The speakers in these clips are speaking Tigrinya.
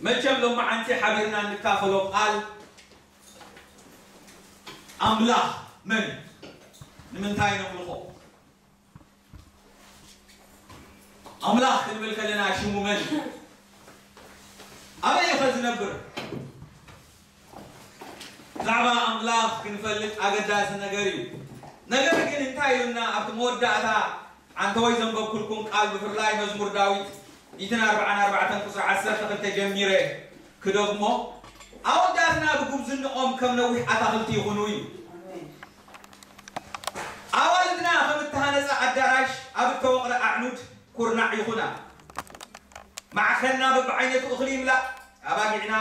መቸም ሎማዓንቲ ሓቢርና እንካፈሎ ቃል ኣምላኽ መን እዩ? ንምንታይ ነምልኾ? ኣምላኽ ክንብል ከለና ሽሙ መን እዩ? ኣበይ ኸ ዝነብር? ብዛዕባ ኣምላኽ ክንፈልጥ ኣገዳሲ ነገር እዩ። ነገር ግን እንታይ ኢሉና ኣብቲ መወዳእታ ኣንተ ወይ ዘንበብኩልኩም ቃል ብፍላይ መዝሙር ዳዊት ሚእትን ኣርባዓን ኣርባዕተን ቁጽሪ ዓሰርተ ክልተ ጀሚረ ክደግሞ ኣወዳትና ብጉብዝንኦም ከም ነዊሕ ኣታኽልቲ ይኹኑ እዩ። ኣዋልድና ከም እተሃነጸ ኣዳራሽ ኣብ እተወቕረ ኣዕኑድ ኩርናዕ ይኹና። ማዕኸና በብዓይነቱ እኽሊ ይምላእ። ኣባጊዕና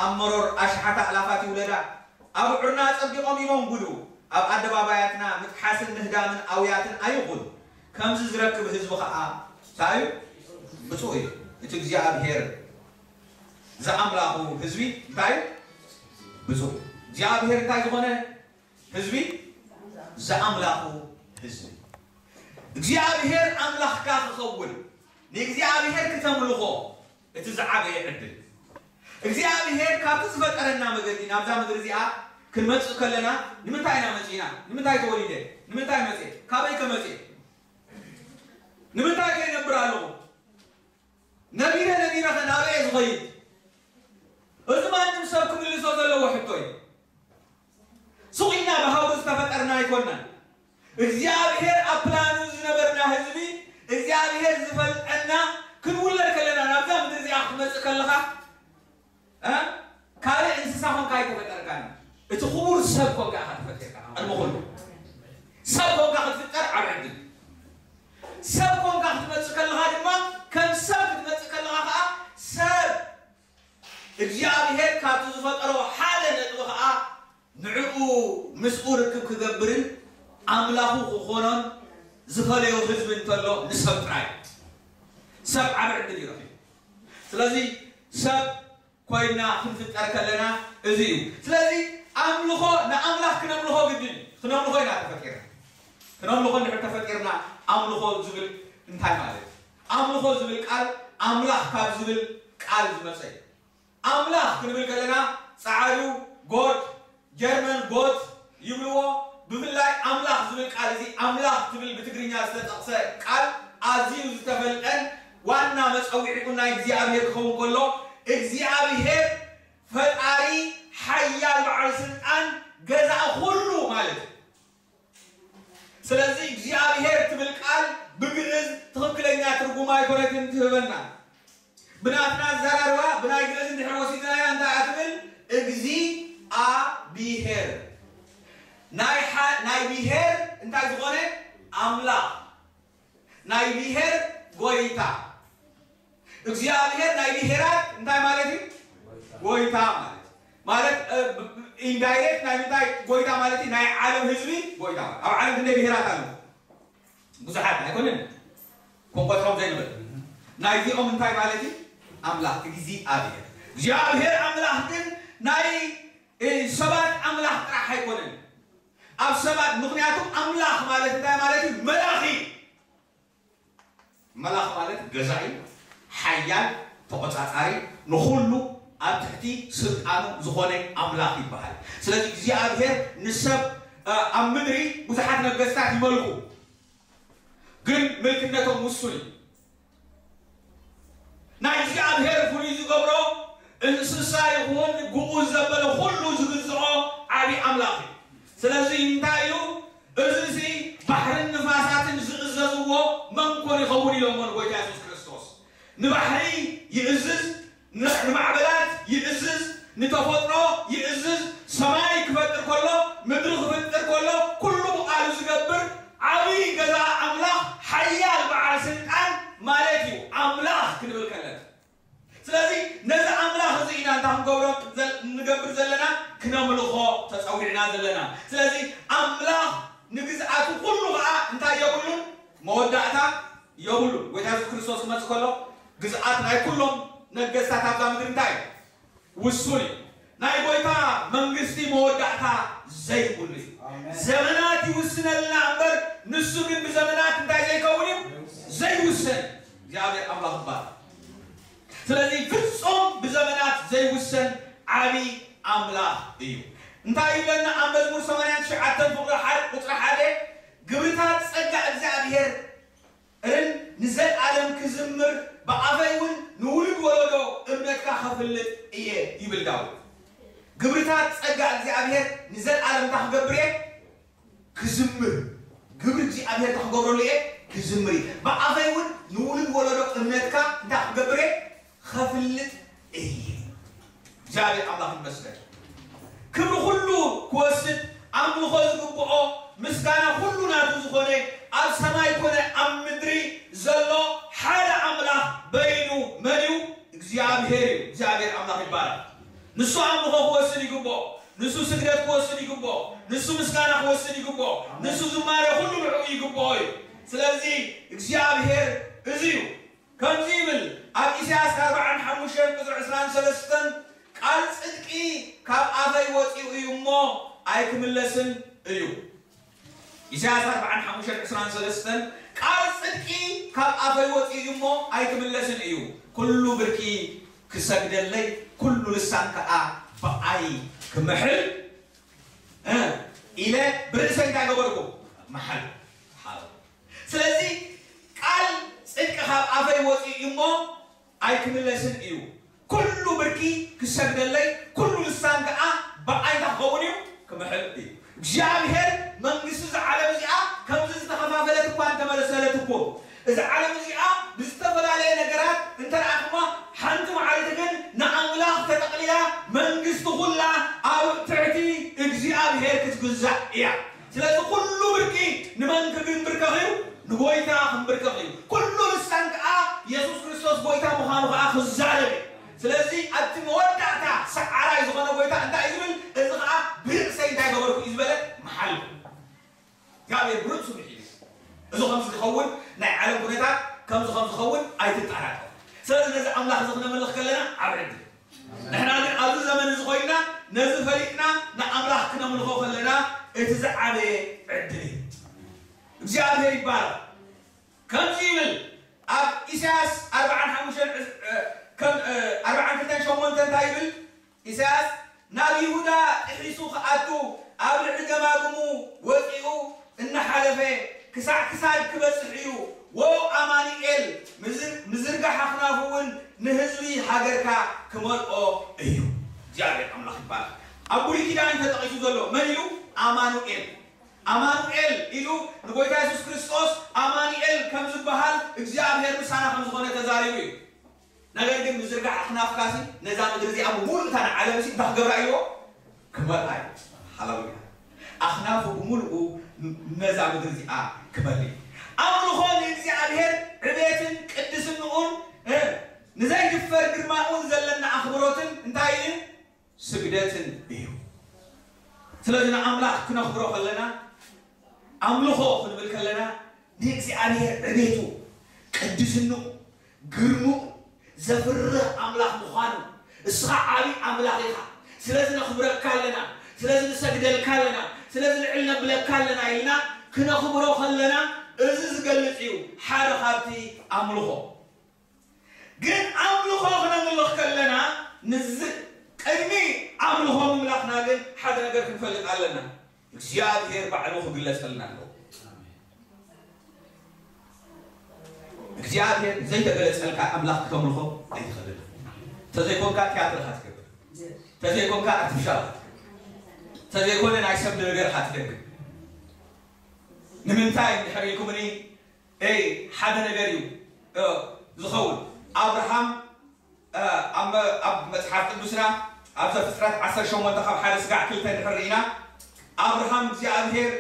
ኣብ መሮር ኣሽሓት ኣእላፋት ይውለዳ። ኣብዑርና ጸቢቖም ይመንጉዱ። ኣብ ኣደባባያትና ምጥሓስን ምህዳምን ኣውያትን ኣይኹን። ከምዚ ዝረክብ ህዝቢ ኸኣ እንታይ እዩ? ብፁዕ እዩ። እቲ እግዚኣብሔር ዝኣምላኹ ህዝቢ እንታይ እዩ? ብፁዕ እዩ። እግዚኣብሔር እንታይ ዝኾነ ህዝቢ? ዝኣምላኹ ህዝቢ። እግዚኣብሔር ኣምላኽካ ክኸውን ንእግዚኣብሔር ክተምልኾ እቲ ዝዓበየ ዕድል። እግዚኣብሔር ካብቲ ዝፈጠረና መገዲ ናብዛ ምድሪ እዚኣ ክንመጽእ ከለና ንምንታይ ኢና መጺእና? ንምንታይ ተወሊደ? ንምንታይ መጽእ? ካበይ ከመጽእ? ንምንታይ ከይነብር ኣለኹ? ነቢረ ነቢረ ከ ናበየ ዝኸይድ? እዚ ማንም ሰብ ክምልሶ ዘለዎ ሕቶ እዩ። ስቕ ኢልና ብሃውሪ ዝተፈጠርና ኣይኮናን። እግዚኣብሔር ኣብ ፕላኑ ዝነበርና ህዝቢ፣ እግዚኣብሔር ዝፈልጠና ክንውለድ ከለና ናብዛ ምድሪ እዚኣ ክትመጽእ ከለኻ እ? ካልእ እንስሳ ኮንካ ኣይተፈጠርካን። እቲ ክቡር ሰብ ኮንካ ኢኻ ተፈጢርካ። ቅድሚ ኩሉ ሰብ ኮንካ ክትፍጠር ዓብ ዕድል። ሰብ ኮንካ ክትመጽእ ከለኻ ድማ ከም ሰብ ክትመጽእ ከለኻ ከዓ ሰብ እግዚኣብሔር ካብቲ ዝፈጠሮ ሓደ ነጥቢ ከዓ ንዕኡ ምስኡ ርክብ ክገብርን ኣምላኹ ክኾኖን ዝፈለዮ ህዝቢ እንተሎ ንሰብ ጥራይ። ሰብ ዓብ ዕድል ይረኽብ። ስለዚ ሰብ ኮይና ክንፍጠር ከለና እዚ እዩ። ስለዚ ኣምልኾ ንኣምላኽ ክነምልኾ ግድን እዩ። ክነምልኾ ኢና ተፈጢርና። ክነምልኾ እንድሕር ተፈጢርና ኣምልኾ ዝብል እንታይ ማለት እዩ? ኣምልኾ ዝብል ቃል ኣምላኽ ካብ ዝብል ቃል ዝመጸ እዩ። ኣምላኽ ክንብል ከለና ጸዓዱ ጎድ ጀርመን ጎት ይብልዎ። ብፍላይ ኣምላኽ ዝብል ቃል እዚ ኣምላኽ ትብል ብትግርኛ ዝተጠቕሰ ቃል ኣዝዩ ዝተፈልጠን ዋና መጸውዒኡ ናይ እግዚኣብሔር ክኸውን ከሎ እግዚኣብሔር ፈጣሪ ሓያል በዓል ስልጣን ገዛእ ኩሉ ማለት እዩ። ስለዚ እግዚኣብሔር ትብል ቃል ብግእዝ ትኽክለኛ ትርጉም ኣይኮነትን ትህበና። ብናትና ኣዘራርባ ብናይ ግእዝ እንድሕር ወሲድናያ እንታይ እያ ትብል? እግዚኣብሔር ናይ ብሔር እንታይ ዝኾነ ኣምላኽ ናይ ብሔር ጎይታ እግዚኣብሔር ናይ ብሔራት እንታይ ማለት እዩ? ጎይታ ማለት ማለት ኢንዳይሬክት ናይ ምንታይ ጎይታ ማለት እዩ? ናይ ዓለም ህዝቢ ጎይታ ማለት ኣብ ዓለም ክንደይ ብሔራት ኣለዉ? ብዙሓት ኣይኮነን ክንቆጥሮም ዘይንብል ናይዚኦም እንታይ ማለት እዩ? ኣምላኽ እግዚኣብሔር እግዚኣብሔር ኣምላኽ ግን ናይ ሰባት ኣምላኽ ጥራሕ ኣይኮነን ኣብ ሰባት ምክንያቱ ኣምላኽ ማለት እንታይ ማለት እዩ? መላኺ መላኽ ማለት ገዛኢ ሓያል ተቆጻጻሪ ንኹሉ ኣብ ትሕቲ ስልጣኑ ዝኾነ ኣምላኽ ይበሃል። ስለዚ እግዚኣብሔር ንሰብ ኣብ ምድሪ ብዙሓት ነገስታት ይመልኩ ግን ምልክነቶም ውሱን እዩ። ናይ እግዚኣብሔር ፍሉይ ዝገብሮ እንስሳ ይኹን ግኡዝ ዘበለ ኩሉ ዝግዝኦ ዓብዪ ኣምላኽ እዩ። ስለዚ እንታይ እዩ እዚ ባሕርን ንፋሳትን ዝእዘዝዎ መን ኮን ይኸውን ኢሎሞ ንጎይታ የሱስ ክርስቶስ። ንባሕሪ ይእዝዝ፣ ንማዕበላት ይእዝዝ፣ ንተፈጥሮ ይእዝዝ። ሰማይ ክፈጥር ከሎ ምድሪ ክፍጥር ከሎ ኩሉ ብቃሉ ዝገብር ዓብዪ ገዛ ኣምላኽ ሓያል በዓል ስልጣን ማለት እዩ። ኣምላኽ ክንብል ከለና ስለዚ ነዚ ኣምላኽ እዚ ኢና እንታ ክንገብሮ ንገብር ዘለና ክነምልኾ ተፀዊዕና ዘለና። ስለዚ ኣምላኽ ንግዝኣቱ ኩሉ ከዓ እንታይ የብሉን መወዳእታ የብሉን። ጎይታ የሱስ ክርስቶስ ክመፅእ ከሎ ግዝኣት ናይ ኩሎም ነገስታት ኣብዛ ምድሪ እንታይ እዩ? ውሱን እዩ። ናይ ጎይታ መንግስቲ መወዳእታ ዘይብሉ እዩ። ዘመናት ይውስነልና እምበር ንሱ ግን ብዘመናት እንታይ ዘይከውን እዩ? ዘይውሰን። እግዚኣብሔር ኣምላኽ ይባረክ። ስለዚ ፍጹም ዘመናት ዘይውሰን ዓቢ ኣምላኽ እዩ። እንታይ ይብለና ኣብ መዝሙር ሰማንያን ትሽዓተን ፍቕሪ ሓደ ቁጽሪ ሓደ? "ግብርታት ጸጋ እግዚኣብሔርን ንዘለኣለም ክዝምር፣ ብኣፈይ እውን ንውሉድ ወለዶ እምነትካ ከፍልጥ እየ" ይብል ዳዊት። ግብርታት ጸጋ እግዚኣብሔር ንዘለኣለም እንታይ ክገብር እየ? ክዝምር። ግብሪ እግዚኣብሔር እንታይ ክገብረሉ እየ? ክዝምር እየ። ብኣፈይ እውን ንውሉድ ወለዶ እምነትካ እንታይ ክገብር እየ? ከፍልጥ እየ። እግዚኣብሔር ኣምላኽ ይመስገን። ክብሪ ኩሉ ክወስድ፣ ኣምልኾ ዝግብኦ፣ ምስጋና ኩሉ ናቱ ዝኾነ፣ ኣብ ሰማይ ኮነ ኣብ ምድሪ ዘሎ ሓደ ኣምላኽ በይኑ መን እዩ? እግዚኣብሔር እዩ። እግዚኣብሔር ኣምላኽ ይባረክ። ንሱ ኣምልኾ ክወስድ ይግብኦ። ንሱ ስግደት ክወስድ ይግብኦ። ንሱ ምስጋና ክወስድ ይግብኦ። ንሱ ዝማሬ ኩሉ ንዕኡ ይግብኦ እዩ። ስለዚ እግዚኣብሔር እዚ እዩ። ከምዚ ይብል ኣብ ኢሳያስ ኣርብዓን ሓሙሽተን ቁጽሪ ዕስራን ሰለስተን፣ "ቃል ጽድቂ ካብ ኣፈይ ወጺኡ እዩ እሞ ኣይክምለስን እዩ።" ኢሳያስ ኣርብዓን ሓሙሽተን ዕስራን ሰለስተን፣ "ቃል ጽድቂ ካብ ኣፈይ ወጺኡ እዩ እሞ ኣይክምለስን እዩ። ኩሉ ብርኪ ክሰግደለይ፣ ኩሉ ልሳን ከኣ ብኣይ ክምሕል፣ እ፣ ኢለ ብርእሰይ እንታይ ገበርኩ? መሓል ሓው። ስለዚ ቃል ጽድቂ ካብ ኣፈይ ወጺኡ እዩ እሞ ኣይክምለስን እዩ። ኩሉ ብርኪ ክሰግደለይ፣ ኩሉ ልሳን ከኣ ብኣይ እንታይ ክኸውን እዩ? ክምሕል እዩ። እግዚኣብሔር መንግስቲ እዛ ዓለም እዚኣ ከምዚ ዝተኸፋፈለት እኳ እንተመሰለት እኮ፣ እዛ ዓለም እዚኣ ብዝተፈላለየ ነገራት እንተ ደኣ እኳ፣ ሓንቲ መዓልቲ ግን ንኣምላኽ ተጠቕሊላ መንግስቲ ኩላ ኣብ ትሕቲ እግዚኣብሔር ክትግዛእ እያ። ስለዚ ኩሉ ብርኪ ንመን ክምብርከኽ እዩ? ንጎይታ ክምብርከኽ እዩ። ኩሉ ልሳን ከኣ የሱስ ክርስቶስ ጎይታ ምዃኑ ከኣ ክዛረብ እዩ። ስለዚ ኣብቲ መወዳእታ ሰዓራይ ዝኾነ ጎይታ እንታይ እዩ ዝብል? እዚ ከኣ ብርእሰይ እንታይ ገበርኩ እዩ ዝበለ? መሓልኩ። እግዚኣብሔር ብርእሱ ምሒሉ። እዚ ከምዚ ዝኸውን፣ ናይ ዓለም ኩነታት ከምዚ ከም ዝኸውን ኣይትጠራጠሩ። ስለዚ ነዚ ኣምላኽ እዚ ክነምልኽ ከለና ዓቢ ዕድል። ንሕና ግን ኣብዚ ዘመን እዚ ኮይንና ነዚ ፈሊጥና ንኣምላኽ ክነምልኾ ከለና እቲ ዝዓበየ ዕድል እዩ። እግዚኣብሔር ይባረኽ። ከምዚ ይብል ኣብ ኢሳያስ ኣርብዓን ሓሙሽተን ዕስ-፣ እ፣ ከም፣ እ፣ ኣርብዓን ክልተን ሸሞንተ እንታይ ይብል? ኢሳያስ ናብ ይሁዳ ጥሒሱ ክኣቱ ኣብ ልዕሊ ገማግሙ ወጺኡ እናሓለፈ ክሳዕ ክሳድ ክበጽሕ እዩ። ወ ኣማኑኤል ምዝ-፣ ምዝርጋሕ ኣኽናፉ እውን ንህዝቢ ሃገርካ ክመልኦ እዩ። እግዚኣብሔር ኣምላኽ ይባረኽ። ኣብ ብሉይ ኪዳን እዩ ተጠቒሱ ዘሎ። መን ኢሉ? ኣማኑኤል። ኣማኑኤል ኢሉ ንጎይታ የሱስ ክርስቶስ ኣማኑኤል ከም ዝበሃል እግዚኣብሔር ምሳና ከም ዝኾነ ተዛሪቡ እዩ። ነገር ግን ምዝርጋሕ ኣኽናፍካሲ ነዛ ምድሪ እዚኣ ብምሉእ እታ ንዓለም ሲ እንታይ ክገብራ ኢልዎ? ክመልኣ እዩ። ሃሌሉያ። ኣኽናፉ ብምሉኡ ነዛ ምድሪ እዚኣ ክመልእ እዩ። ኣምልኾ ንእግዚኣብሔር ዕቤትን ቅድስንኡን፣ እ፣ ንዘይድፈር ግርማኡን ዘለና ኣኽብሮትን እንታይ እዩ? ስግደትን እዩ። ስለዚ ንኣምላኽ ክነኽብሮ ከለና፣ ኣምልኾ ክንብል ከለና፣ ንእግዚኣብሔር ዕቤቱ፣ ቅድስንኡ፣ ግርምኡ ዘፍርህ ኣምላኽ ምዃኑ፣ እስኻ ዓቢ ኣምላኽ ኢኻ፣ ስለዚ ነኽብረካ ኣለና፣ ስለዚ ንሰግደልካ ኣለና፣ ስለዚ ልዕል ነብለካ ኣለና ኢልና ክነኽብሮ ከለና፣ እዚ ዝገልጽ እዩ ሓደ ካብቲ ኣምልኾ። ግን ኣምልኾ ክነምልኽ ከለና፣ ንዝ-፣ ቅድሚ ኣምልኾ ምምላኽና ግን ሓደ ነገር ክንፈልጥ ኣለና። እግዚኣብሔር ባዕሉ ክግለጸልና ኣለዎ። እግዚኣብሔር ዘይተገለጸልካ ኣምላኽ ክተምልኾ ኣይትኽእልን። ተዘይኮንካ ቲያትር ኢኻ ትገብር። ተዘይኮንካ ኣርቲፊሻል ኢኻ ትገብር። ተዘይኮነ ናይ ሰብ ነገር ኢኻ ትደግም። ንምንታይ እንድሕር ኢልኩምኒ፣ ኤይ፣ ሓደ ነገር እዩ፣ እ፣ ዝኸውን። ኣብርሃም፣ እ፣ ኣብ መ-፣ ኣብ መጽሓፍ ቅዱስና፣ ኣብ ዘፍጥረት ዓሰርተ ሸሞንተ ካብ ሓደ ስጋዕ ክልተ እንድሕር ርኢና፣ ኣብርሃም እግዚኣብሔር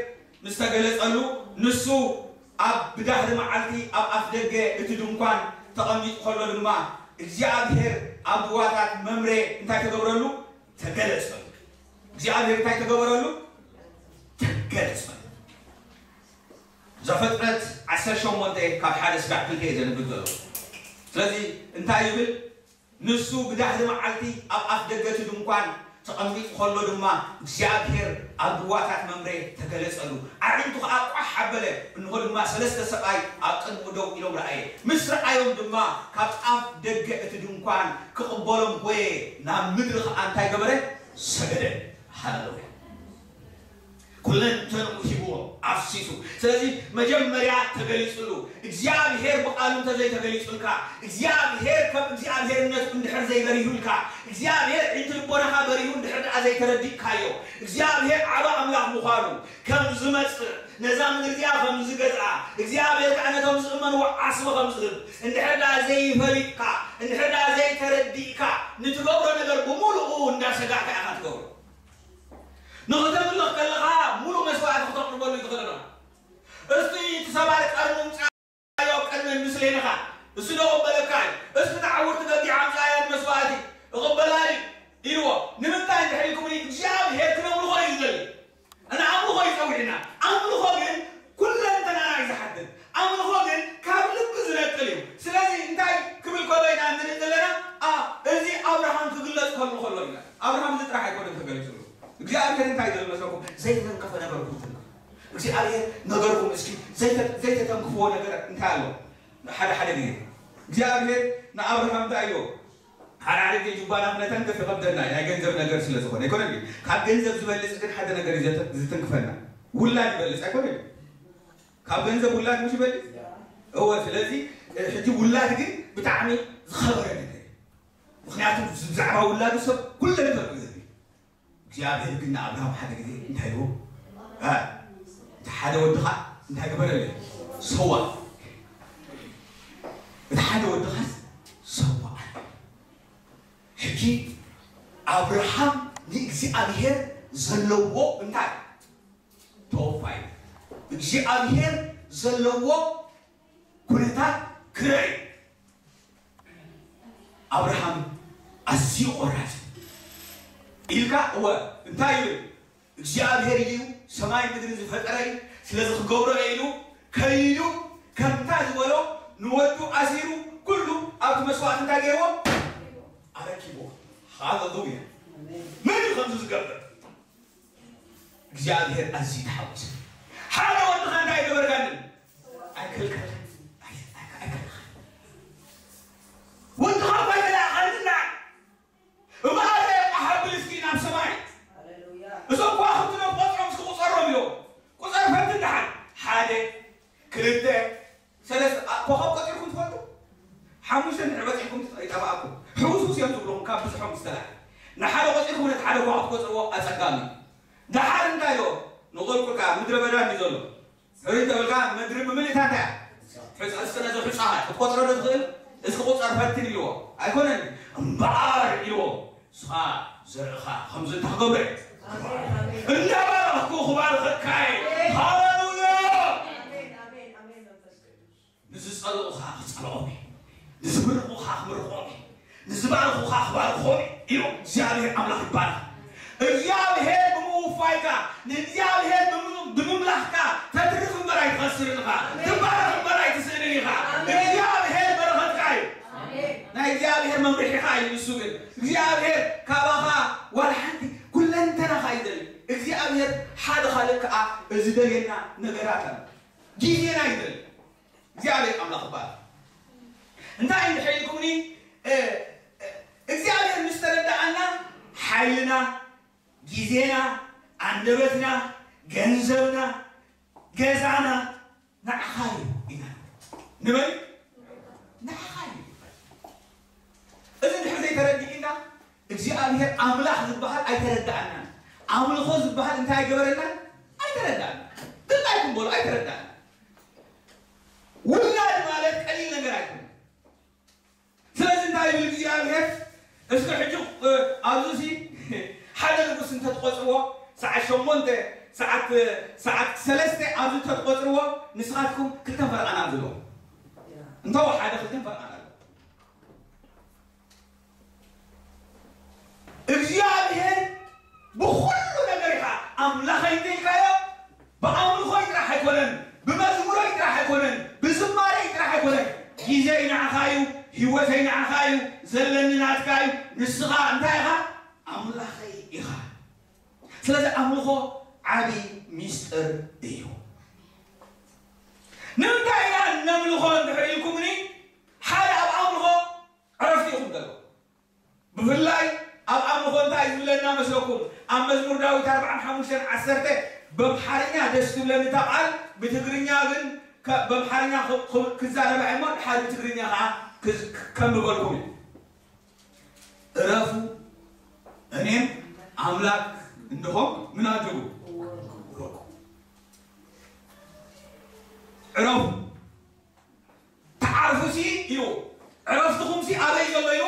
ምስ ተገለጸሉ፣ ንሱ ኣብ ብዳህሪ መዓልቲ ኣብ ኣፍ ደገ እቲ ድንኳን ተቐሚጡ ከሎ ድማ፣ እግዚኣብሔር ኣብ ሩባታት መምሬ እንታይ ተገብረሉ? ተገለጸሉ። እግዚኣብሔር እንታይ ተገበረሉ? ተገለጸሉ። ዘፍጥረት ዓሰርተ ሸሞንተ ካብ ሓደ ስጋዕ ክልተ እየ ዘንብብ ዘሎ። ስለዚ እንታይ ይብል? ንሱ ብዳህሪ መዓልቲ ኣብ ኣፍ ደገ እቲ ድንኳን ተቐሚጡ ከሎ ድማ፣ እግዚኣብሔር ኣብ ሩባታት መምሬ ተገለጸሉ። ኣዒንቱ ኸኣ ቋሕ ሓበለ፣ እንሆ ድማ ሰለስተ ሰብኣይ ኣብ ቅድሚኡ ደው ኢሎም ረኣየ። ምስ ረኣዮም ድማ ካብ ኣፍ ደገ እቲ ድንኳን ክቕበሎም ጐየ፣ ናብ ምድሪ ኸኣ እንታይ ገበረ? ሰገደ። ሃሌሉያ። ኩለንተንኡ ሂብዎ ኣፍሲሱ። ስለዚ መጀመርያ ተገሊጹሉ። እግዚኣብሔር ብቓሉ እንተዘይተገሊጹልካ፣ እግዚኣብሔር ከም እግዚኣብሔርነቱ እንድሕር ዘይበሪሁልካ፣ እግዚኣብሔር ዕንቲ ልቦናኻ በሪሁ እንድሕር ደኣ ዘይተረዲእካዮ፣ እግዚኣብሔር ዓቢ ኣምላኽ ምዃኑ ከም ዝመጽእ፣ ነዛ ምድሪ እዚኣ ከም ዝገዝኣ፣ እግዚኣብሔር ከኣ ነቶም ዝእመንዎ ዓስቢ ከም ዝህብ እንድሕር ደኣ ዘይፈሊጥካ፣ እንድሕር ደኣ ዘይተረዲእካ፣ ንትገብሮ ነገር ብምሉኡ እንዳሰጋእካ ኢኻ ትገብሮ። ንኽተምልኽ ከለኻ ሙሉእ መስዋእቲ ክተቕርበሉ እዩ ትኽእል ኣለኻ። እስቲ እቲ ሰባሪ ቀርኒ ምጻእ ኣብ ቅድሚ ምስሌንኻ፣ እሱ ዶ ቅበለካ እዩ። እስቲ ንዓውርቲ ገዲዓ ኣምጻያ መስዋእቲ እቕበላ እዩ ኢልዎ። ንምንታይ እንድሕር ኢልኩምኒ፣ እግዚኣብሔር ክነምልኾ እዩ ዝደሊ። ንኣምልኾ እዩ ጸዊዕና። ኣምልኾ ግን ኩለንተናና እዩ ዝሓትት። ኣምልኾ ግን ካብ ልቢ ዝነቅል እዩ። ስለዚ እንታይ ክብል ከሎ ኢና ንርኢ ዘለና? ኣ፣ እዚ ኣብርሃም ክግለጽ ከሎ ከሎ ኢና። ኣብርሃም እዚ ጥራሕ ኣይኮነን ተገሊጹሉ። እግዚኣብሔር እንታይ ይበል መስለኩም? ዘይተንከፈ ነገር ኩትልና። እግዚኣብሔር ነገርኩም እስኪ ዘይተ-፣ ዘይተተንክፍዎ ነገር እንታይ ኣሎ? ሓደ ሓደ ግዜ እግዚኣብሔር ንኣብርሃም እንታይ ኢልዎ? ሓደ ሓደ ግዜ ጁባና ክነተንክፍ ይኸብደና እዩ፣ ናይ ገንዘብ ነገር ስለ ዝኾነ። ኣይኮነን ድዩ? ካብ ገንዘብ ዝበልጽ ግን ሓደ ነገር እዩ ዘተ-፣ ዝትንክፈና። ውላድ ይበልጽ ኣይኮነን ድዩ? ካብ ገንዘብ ውላድ ምሽ ይበልጽ? እወ፣ ስለዚ፣ እ፣ ሕጂ ውላድ ግን ብጣዕሚ ዝኸበረ ነገር እዩ። ምኽንያቱ ብዛዕባ ውላዱ ሰብ ኩለንተንኡ እዩ ዘድልዮ። እግዚኣብሔር ግን ንኣብርሃም ሓደ ግዜ እንታይ ኢልዎ? እ፣ እቲ ሓደ ወድኻ እንታይ ግበረለይ? ሰዋ። እቲ ሓደ ወድኻስ ሰዋ። ሕጂ ኣብርሃም ንእግዚኣብሔር ዘለዎ እንታይ? ተወፋይ። እግዚኣብሔር ዘለዎ ኩነታት ክርኢ። ኣብርሃም ኣዝዩ ቆራጽ ኢልካ፣ እወ፣ እንታይ ይብል? እግዚኣብሔር እዩ ሰማይ ምድሪ ዝፈጠረ እዩ፣ ስለዚ ክገብሮ እየ ኢሉ ከይዱ ከምታ ዝበሎ ንወዱ ኣሲሩ ኩሉ ኣብቲ መስዋእቲ እንታይ ገይርዎ? ኣረኪብዎ። ሃሌሉያ። መን እዩ ከምዚ ዝገብር? እግዚኣብሔር ኣዝዩ ተሓጎሰ። ሓደ ወድኻ እንታይ ገበርካኒ? ኣይከልከልካን። ኣይ-፣ ኣይ-፣ ኣይከልካን። ወድኻ እኳ ኣይከላእካንን ንዓይ። እምበኣር ኣብል እስኪ ናብ ሰማይ። እዞም ከዋኽብቲ ዶ ትቖጽሮም እስኪ ቁጸሮም ኢልዎ። ቁጸር ፈትን ደሓን። ሓደ፣ ክልተ፣ ሰለስተ፣ ኣ፣ ኮኸብ ቆጺርኩም ትፈልጡ? ሓሙሽተ እንድሕር በጺሕኩም ትጠ-፣ ይጠፍኣኩም። ሕውስውስ እዮም ዝብልኹም ካብ ብዝሖም ዝተላዕለ። ንሓደ ቆጺርኩም ነቲ ሓደ ኮኸብ ትቆጽርዎ ኣጸጋሚ እዩ። ደሓር እንታይ ኢልዎ? ንቑልቁል ከኣ ምድረ በዳ እንድዩ ዘሎ። ሕሪ እንተበልካ ምድሪ ብምልእታ እንታይ እያ? ሕጻ-፣ እስኪ ነዚ ሕጻኻ ክትቆጽሮ ዶ ትኽእል? እስኪ ቁጸር ፈትን ኢልዎ። ኣይኮነን። እምበኣር ኢልዎ። ንስኻ ዘርእኻ ከምዚ እንተ ክገብረ ኣሜን፣ ኣሜን። እንዳባረኽኩ ክባርኸካ እየ። ኣሜን። ሃሌሉያ። ኣሜን፣ ኣሜን፣ ኣሜን መንፈስ ቅዱስ። ንዝጸልኡኻ ክጸልኦም እየ። ንዝምርቑኻ ክምርቖም እየ። ንዝባርኹኻ ክባርኾም እየ ኢሉ እግዚኣብሔር ኣምላኽ ይባረኽ። እግዚኣብሔር ብምውፋይካ፣ ንእግዚኣብሔር ብም-፣ ብምምላኽካ ተትርፍ እምበር ኣይትኸስርን ኢኻ። ኣሜን። ትባረኽ እምበር ኣይትስእንን ኢኻ። ኣሜን። እግዚኣብሔር በረኸትካ እዩ። ኣሜን። ናይ እግዚኣብሔር መምርሒኻ እዩ። ንሱ ግን እግዚኣብሔር ካባኻ ዋላ ሓንቲ ኩለንተናኻ ይደሊ። እግዚኣብሔር ሓደ ካልእ ከኣ ዝደልየና ነገራት ኣሎ። ግዜና ይደሊ። እግዚኣብሔር ኣምላኽ ይባረኽ። እንታይ እንድሕር ኢልኩምኒ፣ እ፣ እ፣ እግዚኣብሔር ምስ ተረዳኣና ሓይልና፣ ግዜና፣ ኣንደበትና፣ ገንዘብና፣ ገዛና ንዓኻ እዩ ኢና። ንመን? ንዓኻ እዩ። እዚ እንድሕር ዘይተረዲእና እግዚኣብሔር ኣምላኽ ዝበሃል ኣይተረዳኣናን። ኣምልኾ ዝበሃል እንታይ ኣይገበረናን? ኣይተረዳእናን። ግልጽ ኣይኩም በሉ፣ ኣይተረዳእናን። ውላድ ማለት ቀሊል ነገር ኣይኮነን። ስለዚ እንታይ ይብል እግዚኣብሔር? እስኪ ሕጂ፣ እ፣ ኣብዚ ሲ ሓደ ንጉስ እንተትቆጽርዎ፣ ሰዓት ሸሞንተ፣ ሰዓት፣ ሰዓት ሰለስተ ኣብዚ እንተትቆጽርዎ፣ ንስኻትኩም ክልተን ፈረቓን ኣብ ዘለዎ። እንተወሓደ ክልተን ፈረቓን ኣሎ። እግዚኣብሔር ብኹሉ ነገር ኢኻ ኣምላኸይ እንተኢልካዮ፣ ብኣምልኾይ ጥራሕ ኣይኮነን፣ ብመዝሙረይ ጥራሕ ኣይኮነን፣ ብዝማሬይ ጥራሕ ኣይኮነን። ግዜይ ንዓኻ እዩ፣ ህይወተይ ንዓኻ እዩ፣ ዘለኒ ናትካ እዩ። ንስኻ እንታይ ኢኻ? ኣምላኸይ ኢኻ። ስለዚ ኣምልኾ ዓቢ ሚስጥር እዩ። ትብለኒ እታ ቃል ብትግርኛ ግን ከ- በምሓርኛ ክ- ክ- ክዛረባ እሞ ድሓር ብትግርኛ ከዓ ክዝ- ከንብበልኩም እዩ። እረፉ፣ እኔም አምላክ እንደሆንኩ ምን አድርጉ? እወቁ። እረፉ። ተዓርፉ ሲ እዩ። ዕረፍትኹም ሲ ኣበይ ዘሎ እዩ?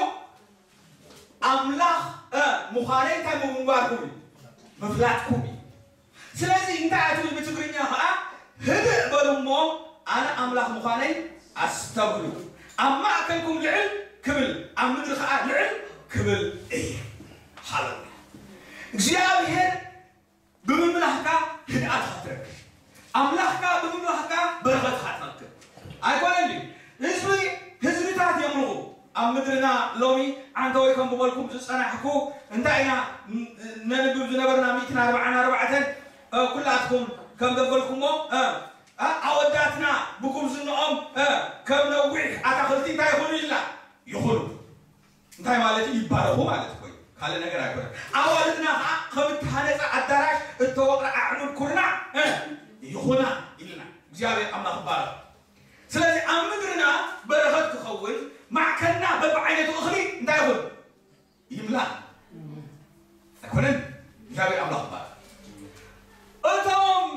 ኣምላኽ እ፣ ምዃነይ እንታይ ምግባርኩም እዩ? ምፍላጥኩም እዩ። ስለዚ እንታይ ኣትብል ብትግርኛ ከዓ ህድእ በሉ እሞ ኣነ ኣምላኽ ምዃነይ ኣስተብህሉ። ኣብ ማእከልኩም ልዕል ክብል ኣብ ምድሪ ከዓ ልዕል ክብል እየ። ሃለሉያ። እግዚኣብሔር ብምምላኽካ ህድኣትካ ትረክብ። ኣምላኽካ ብምምላኽካ በረኸትካ ትረክብ። ኣይኮነን ድዩ? ህዝቢ ህዝብታት የምልኹ ኣብ ምድርና ሎሚ ዓንተ ወይ ከም ብበልኩም ዝጸናሕኩ እንታይ ኢና ን- ነንብብ ዝነበርና ሚእትን ኣርባዓን ኣርባዕተን ኩላትኩም ከም ዘበልኩሞ ኣወዳትና ብጉብዝንኦም ከም ነዊሕ ኣታኽልቲ እንታይ ይኹኑ ኢልና ይኹኑ እንታይ ማለት እዩ ይባረኹ ማለት እኮ እዩ ካልእ ነገር ኣይኮነን ኣዋልድና ከዓ ከም እተሃነፀ ኣዳራሽ እተወቕረ ኣዕኑድ ኩርናዕ ይኹና ኢልና እግዚኣብሔር ኣምላኽ ይባረኽ ስለዚ ኣብ ምድርና በረኸት ክኸውን ማዕከልና በብዓይነቱ እኽሊ እንታይ ይኹን ይምላ ኣይኮነን እግዚኣብሔር ኣምላኽ ይባረኽ እቶም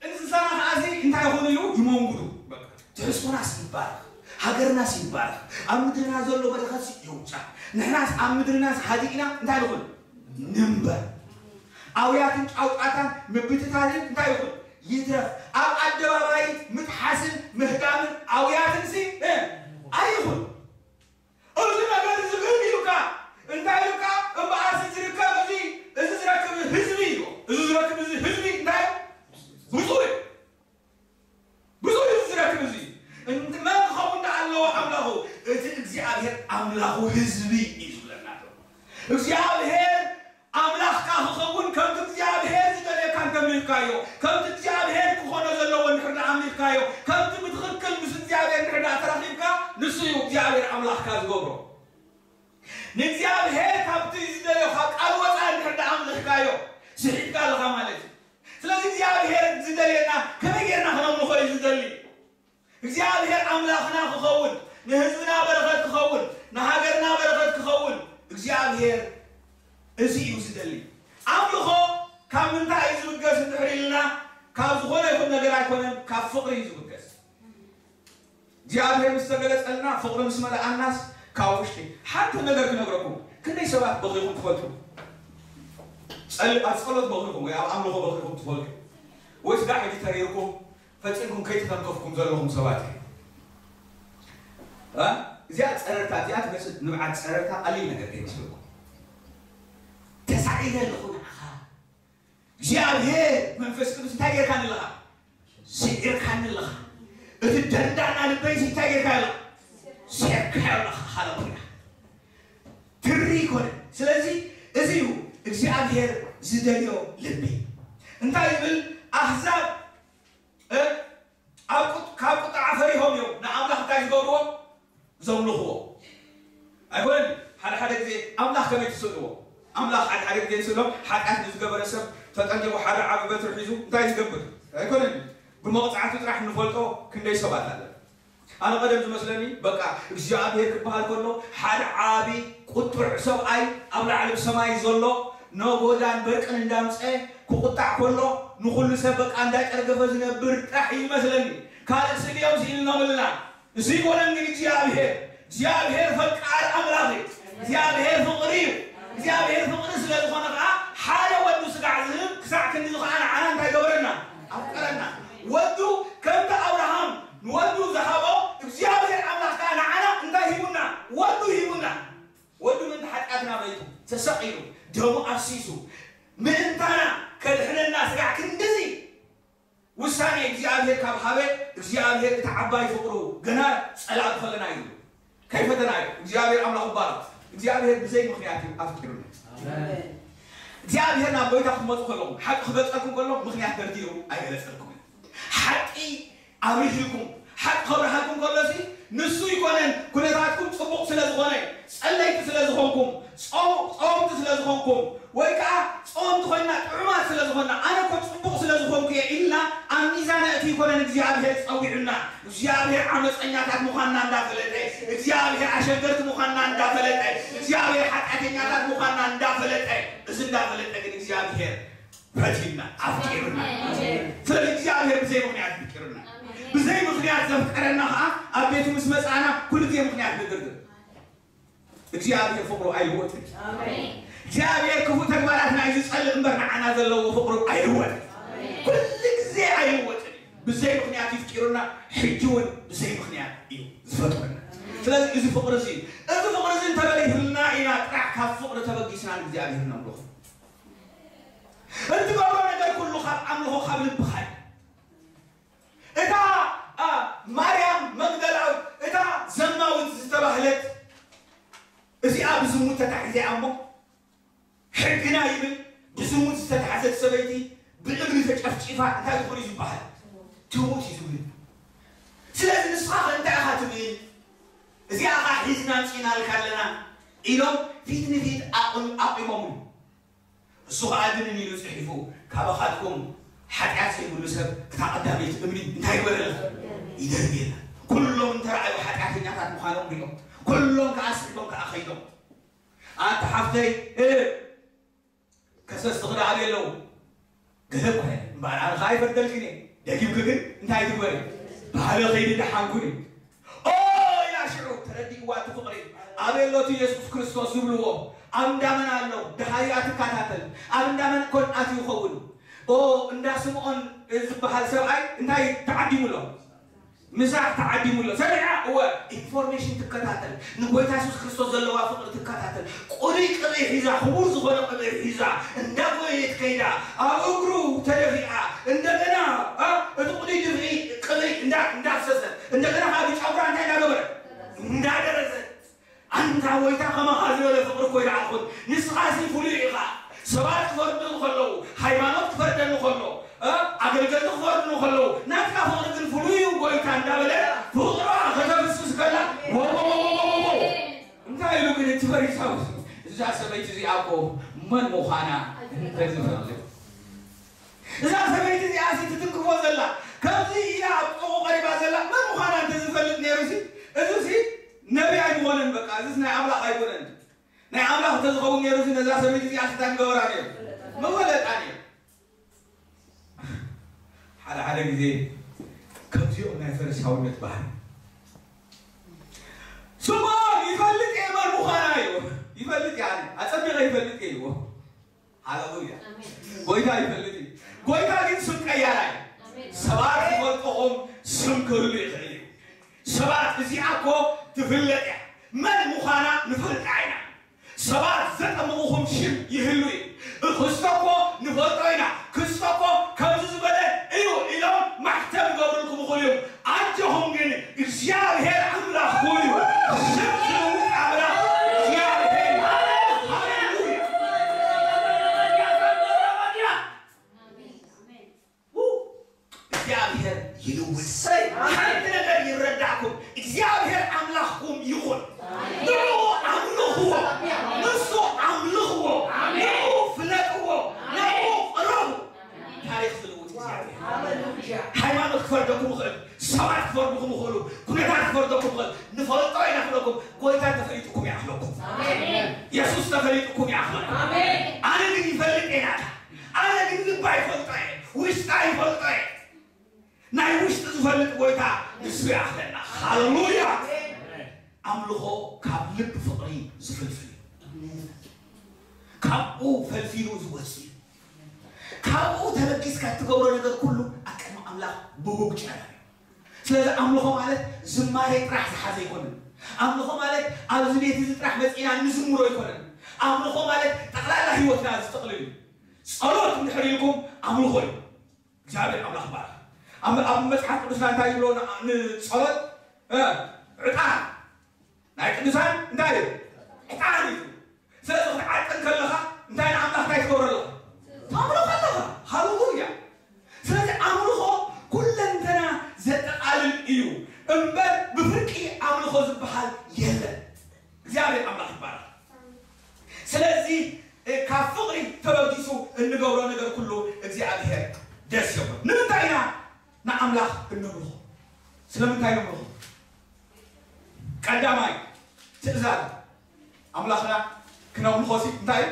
እንስሳና ከዓሲ እንታይ ይኹን ኢሉ ይመንጉዱ ትሕዝቶናስ ይባረኽ ሃገርናስ ይባረኽ ኣብ ምድርና ዘሎ በረኸትስ ይውፃ ንሕናስ ኣብ ምድርናስ ሃዲእና እንታይ ንኹን ንንበር ኣውያትን ጫውጫታን ምብትታንን እንታይ ይኹን ይትረፍ ኣብ ኣደባባይ ምጥሓስን ምህዳምን ኣውያትንሲ ኣይኹን እዚ ነገር እዚ ግን ኢሉካ እንታይ ኢሉካ እምበኣርሲ ዝርከብ እዚ እዚ ዝረክብ ህዝቢ እዩ እዚ ዝረክብ እዚ ህዝቢ እንታይ ብፁዕ እዩ ብፁዕ እዩ እዚ ዝረክብ እዚ መን ክኸውን ኣለዎ ኣምላኹ እቲ እግዚኣብሔር ኣምላኹ ህዝቢ እዩ ዝብለና ዘሎ እግዚኣብሔር ኣምላኽካ ክኸውን ከምቲ እግዚኣብሔር ዝደልየካ እንተምልኽካዮ ከምቲ እግዚኣብሔር ክኾኖ ዘለዎ እንድሕር ደኣ ኣምሊኽካዮ ከምቲ ብትኽክል ምስ እግዚኣብሔር እንድሕር ደኣ ተራኺብካ ንሱ እዩ እግዚኣብሔር ኣምላኽካ ዝገብሮ ንእግዚኣብሔር ካብቲ ዝደልዮ ካብ ቃል ወፃ እንድሕር ደኣ ኣምልኽካዮ ስሒትካ ኣለኻ ማለት እዩ ስለዚ እግዚኣብሔር ዝደልየና ከመይ ጌርና ክነምልኾ እዩ ዝደሊ እግዚኣብሔር ኣምላኽና ክኸውን ንህዝብና በረኸት ክኸውን ንሃገርና በረኸት ክኸውን እግዚኣብሔር እዚ እዩ ዝደሊ ኣምልኾ ካብ ምንታይ እዩ ዝብገስ እንድሕር ኢልና ካብ ዝኾነ ይኹን ነገር ኣይኮነን ካብ ፍቕሪ እዩ ዝብገስ እግዚኣብሔር ምስ ተገለጸልና ፍቕሪ ምስ መለኣናስ ካብ ውሽጢ ሓንቲ ነገር ክነግረኩም ክንደይ ሰባት በኺኹም ትፈልጡ ኣብ ጸሎት በኺኹም ወይ ኣብ ኣምልኾ በኺኹም ትፈልጡ ወይ ስጋዕ ኢሉ ተሪርኩም ፈጺምኩም ከይተተንከፍኩም ዘለኹም ሰባት እዩ እዚኣ ጸረርታ እዚኣ ትመጽእ ንብዓት ጸረርታ ቀሊል ነገር ከይመስለኩም ተሳዒረ ኣለኹ ንዓኻ እግዚኣብሔር መንፈስ ቅዱስ እንታይ ጌርካኒ ኣለኻ ስዒርካኒ ኣለኻ እቲ ደንዳና ልበይሲ እንታይ ጌርካ ኣለኻ ሴርካዮ ኣለኻ ሃለሉያ ትሪ ይኮነ ስለዚ እዚ እዩ እግዚኣብሔር ዝደልዮ ልቢ እንታይ ይብል ኣህዛብ ካብ ቁጣዓ ፈሪሆም እዮም ንኣምላኽ እንታይ ዝገብርዎ ዘምልኽዎ ኣይኮነን ሓደ ሓደ ግዜ ኣምላኽ ከመይ ትስእልዎ ኣምላኽ ሓደ ሓደ ግዜ ንስእሎም ሓጢኣት ንዝገበረ ሰብ ተጠንቂቑ ሓደ ዓቢ በትሪ ሒዙ እንታይ ዝገብር ኣይኮነን ብመቕፃዕቱ ጥራሕ ንፈልጦ ክንደይ ሰባት ኣለ ኣነ ቀደም ዝመስለኒ በቃ እግዚኣብሔር ክበሃል ከሎ ሓደ ዓቢ ቁጡዕ ሰብኣይ ኣብ ላዕሊ ብሰማይ ዘሎ ነጎዳን በርቅን እንዳምፀ ክቁጣዕ ከሎ ንኩሉ ሰብ በቃ እንዳጨርገፈ ዝነብር ጥራሕ እዩ ዝመስለኒ ካልእ ስእሊ እዮም ስኢልኖምልና እዚ ይኮነን ግን እግዚኣብሔር እግዚኣብሔር ፈቃር ኣምላኽ እዩ እግዚኣብሔር ፍቅሪ እዩ እግዚኣብሔር ፍቅሪ ስለ ዝኾነ ከዓ ሓደ ወዱ ስጋዕ ዝህብ ክሳዕ ክንዲ ከዓ ንዓና እንታይ ገበረና ኣፍቀረና ወዱ ከምቲ ኣብርሃም ንወዱ ዝሃቦ እግዚኣብሔር ኣምላኽ ከዓ ንዓና እንታይ ሂቡና ወዱ ሂቡና ወዱ ምእንቲ ሓጢኣትና መይቱ ተሰቒሉ ደሙ ኣፍሲሱ ምእንታና ከድሕነና ስጋዕ ክንድዚ ውሳኔ እግዚኣብሔር ካብ ሃበ እግዚኣብሔር እቲ ዓባይ ፍቅሩ ገና ጸላእ ፈተና እዩ ከይፈተና እዩ እግዚኣብሔር ኣምላኽ ይባረክ እግዚኣብሔር ብዘይ ምክንያት እዩ ኣፍቂሩና እግዚኣብሔር ናብ ጎይታ ክትመፁ ከለኹም ሓቂ ክገልፀልኩም ከሎ ምክንያት ደርዲሩ ኣይገለፀልኩም ሓቂ ኣብርሂልኩም ሓቂ ከብርሃልኩም ከሎሲ ንሱ ይኮነን ኩነታትኩም ጽቡቕ ስለ ዝኾነ፣ ጸለይቲ ስለ ዝኾንኩም፣ ጾም-፣ ጾምቲ ስለ ዝኾንኩም፣ ወይ ከኣ ጾምቲ ኮይና ጥዑማት ስለ ዝኾንና፣ ኣነ እኮ ጽቡቕ ስለ ዝኾንኩ እየ ኢልና ኣብ ሚዛን እቲ ይኮነን እግዚኣብሔር ጸዊዑና። እግዚኣብሔር ዓመፀኛታት ምዃንና እንዳፈለጠ፣ እግዚኣብሔር ኣሸገርቲ ምዃንና እንዳፈለጠ፣ እግዚኣብሔር ሓጢኣተኛታት ምዃንና እንዳፈለጠ፣ እዚ እንዳፈለጠ ግን እግዚኣብሔር ፈትዩና፣ ኣፍቂሩና። ስለዚ እግዚኣብሔር ብዘይ ምኽንያት ኣፍቂሩና። ብዘይ ምኽንያት ዘፍቀረና ኸዓ ኣብ ቤቱ ምስ መጻና ኩሉ ግዜ ምኽንያት ንድርድር። እግዚኣብሔር ፍቕሩ ኣይልወጥን። እግዚኣብሔር ክፉእ ተግባራትና እዩ ዝጸልእ እምበር ንዓና ዘለዎ ፍቕሩ ኣይልወጥን። ኩሉ ግዜ ኣይልወጥን እዩ። ብዘይ ምኽንያት ይፍቂሩና፣ ሕጂ እውን ብዘይ ምኽንያት እዩ ዝፈጥረና። ስለዚ እዚ ፍቕሪ እዚ፣ እዚ ፍቕሪ እዚ እንተበሊህልና ኢና ጥራሕ ካብ ፍቕሪ ተበጊስና ንእግዚኣብሔር ነምልኾ። እትገብሮ ነገር ኩሉ ካብ ኣምልኾ ካብ ልብኻ እዩ። እታ፣ ኣ፣ ማርያም መግደላዊት፣ እታ ዘማዊት ዝተባህለት፣ እዚኣ ብዝሙት ተታሒዛ እያ እሞ፣ ሕግና ይብል፣ ብዝሙት ዝተታሕዘት ሰበይቲ ብእግሪ ተጨፍጪፋ እንታይ ትኾን እዩ ዝበሃል? ትሙት እዩ ዝብል። ስለዚ ንስኻ ከ እንታይ ኢኻ ትብል? እዚኣ ኸ ሒዝና ኣምጺእናልካ ኣለና ኢሎም ፊት ንፊት ኣቑም-፣ ኣቑሞምሉ። እሱ ኸዓ ግን ኢሉ ጽሒፉ፣ ካባኻትኩም ሓጢኣት ዘይብሉ ሰብ እታ ቀዳመይቲ እምኒ እንታይ ይግበረላ? ይደርብየላ። ኩሎም እንተረኣዩ ሓጢኣተኛታት ምዃኖም ሪኦም፣ ኩሎም ከኣ ስሒቦም ከኣ ኸይዶም። ኣንታ ሓፍተይ፣ እ፣ ከሰስኺ ደኣ ኣበይ ኣለዉ? ገለ እኳ የለን። እምበኣር ኣነ ኸኣ ይፈርደልክን እየ። ደጊምኪ ግን እንታይ ትግበሪ? ባህለ ኸይዲ ደሓንኩኒ። ኦ ኢላ ሽዑ ተረዲእዋ እቲ ፍቕሪ። ኣበይ ኣሎ እቲ የሱስ ክርስቶስ ዝብልዎ? ኣብ እንዳመን ኣሎ? ደሃያ ትከታተል። ኣብ እንዳመን ኮን ኣትዩ ይኸውን? ኦ እንዳ ስምዖን ዝበሃል ሰብኣይ እንታይ ተዓዲሙ ኣሎ? ምሳሕ ተዓዲሙ ኣሎ። ሰሚዓ? እወ። ኢንፎርሜሽን ትከታተል። ንጎይታ የሱስ ክርስቶስ ዘለዋ ፍቕሪ ትከታተል። ቁሩይ ቅብኢ ሒዛ፣ ክቡር ዝኾነ ቅብኢ ሒዛ፣ እንዳጎየየት ከይዳ፣ ኣብ እግሩ ተደፊኣ፣ እንደገና፣ ኣ፣ እቲ ቁሩይ ድፍኢ ቅብኢ እንዳ-፣ እንዳፍሰሰ፣ እንደገና ከዓ ብጨጉራ እንታይ እንዳገበረ? እንዳደረሰ። ኣንታ ጎይታ ከማኻ ዝበለ ፍቕሪ እኮ ይረኣኹን። ንስኻሲ ፍሉይ ኢኻ። ሰባት ክፈርዱ ከለዉ፣ ሃይማኖት ክፈርደኒ ከሎ፣ እ፣ ኣገልገልቲ ክፈርዱ ከለዉ፣ ናትካ ፍቕሪ ግን ፍሉይ እዩ ጎይታ እንዳበለ ፍቕራ ከተፍስስ ከላ፣ ወ-፣ ወ-፣ እንታይ ኢሉ ግን እቲ ፈሪሳዊ? እዛ ሰበይቲ እዚኣ እኮ መን ምዃና እንተዝፈልጥ። እዛ ሰበይቲ እዚኣ ሲ ትትንክፎ ዘላ፣ ከምዚ ኢላ ኣብ ጥቕኡ ቀሪባ ዘላ መን ምዃና እንተዝፈልጥ ነይሩ ሲ፣ እዚ ሲ ነቢ ኣይኮነን፣ በቃ፣ እዚስ ናይ ኣምላኽ ኣይኮነን። ናይ ኣምላኽ እንተዝኸውን ነይሩ ሲ ነዛ ሰበይቲ እዚኣ ሲ እንታይ ምገበራ ነይሩ? ምፈለጣ ነይሩ። ሓደ ሓደ ግዜ ከምዚኦም ናይ ፈሪሳውነት ባህሪ። ስምዖን ይፈልጥ እየ መን ምዃና እዩ። ይፈልጥ እየ ኣነ። ኣጸቢቐ ይፈልጥ እየ ይብሎ። ሃሌሉያ። ኣሜን። ጎይታ ይፈልጥ እዩ። ጎይታ ግን ስም ቀያራ እዩ። ኣሜን። ሰባት ዝፈልጥኹም ስም ክህሉ ይኽእል እዩ። ሰባት እዚኣ እኮ ትፍለጥ እያ። መን ምዃና ንፈልጣ ኢና። ሰባት ዘጠምቑኹም ሽም ይህሉ እዩ። ክስቶ እኮ ንፈልጦ ኢና። ክስቶ እኮ ከምዚ ዝበለ እዩ ኢሎም ማሕተም ይገብሩልኩም ይኽእሉ እዮም። ኣጆኹም ግን እግዚኣብሔር ኣምላኽኩም እዩ። ስም ዝልውጥ ኣምላኽ እግዚኣብሔር እዩ። ሃሌሉያ። ው! እግዚኣብሔር ይልውጥ። ሓንቲ ነገር ይረዳእኩም። እግዚኣብሔር ኣምላኽኩም ይኹን። ንዕኡ ኣምልኽዎ። ንሱ ኣምልኽዎ። ንዕኡ ፍለጥዎ። ንዕኡ ቅረቡ። ታሪኽ ዝልውጥ እግዚኣብሔር። ሃይማኖት ክፈርደኩም ይኽእል። ሰባት ክፈርድኩም ይኽእሉ። ኩነታት ክፈርደኩም ይኽእል። ንፈልጦ ኢና ክብለኩም። ጎይታ ተፈሊጥኩም ይኣኽለኩም። ኣሜን። የሱስ ተፈሊጥኩም ይኣኽለኩም። ኣሜን። ኣነ ግን ይፈልጥ እየ ናታ። ኣነ ግን ልባ ይፈልጦ እየ። ውሽጣ ይፈልጦ እየ። ናይ ውሽጢ ዝፈልጥ ጎይታ ንሱ ይኣኽለና። ሃሌሉያ። ኣምልኾ ካብ ልቢ ፍቕሪ ዝፍልፍል እዩ። ካብኡ ፈልፊሉ ዝወፅእ እዩ። ካብኡ ተበጊስካ እትገብሮ ነገር ኩሉ ኣብ ቅድሚ ኣምላኽ ብሁግ ጨረር እዩ። ስለዚ ኣምልኾ ማለት ዝማሬ ጥራሕ ዝሓዘ ኣይኮነን። ኣምልኾ ማለት ኣብዚ ቤት እዚ ጥራሕ መፂና ንዝምሮ ኣይኮነን። ኣምልኾ ማለት ጠቕላላ ህይወትና ዝጥቕልል እዩ። ጸሎት እንድሕር ኢልኩም ኣምልኾ እዩ። እግዚኣብሔር ኣምላኽ ይባረኽ። ኣብ፣ ኣብ መጽሓፍ ቅዱስና እንታይ ይብሎ ን-፣ ንጸሎት? እ፣ ዕጣን ናይ ቅዱሳን እንታይ እዩ? ዕጣን እዩ። ስለዚ ክትዓጥን ከለኻ እንታይ ንኣምላኽ እንታይ ትገብሮ ኣለኻ? ተምልኾ ኣለኻ። ሃሌሉያ። ስለዚ ኣምልኾ ኩለንተና ዘጠቓልል እዩ እምበር ብፍርቂ ኣምልኾ ዝበሃል የለን። እግዚኣብሔር ኣምላኽ ይባረኽ። ስለዚ ካብ ፍቕሪ ተበጊሱ እንገብሮ ነገር ኩሉ እግዚኣብሔር ደስ ይብሎ። ንምንታይ ኢና ንኣምላኽ እነምልኾ? ስለምንታይ ነምልኾ? ቀዳማይ ትእዛዝ ኣምላኽና ክነምልኾ ሲ እንታይ እዩ?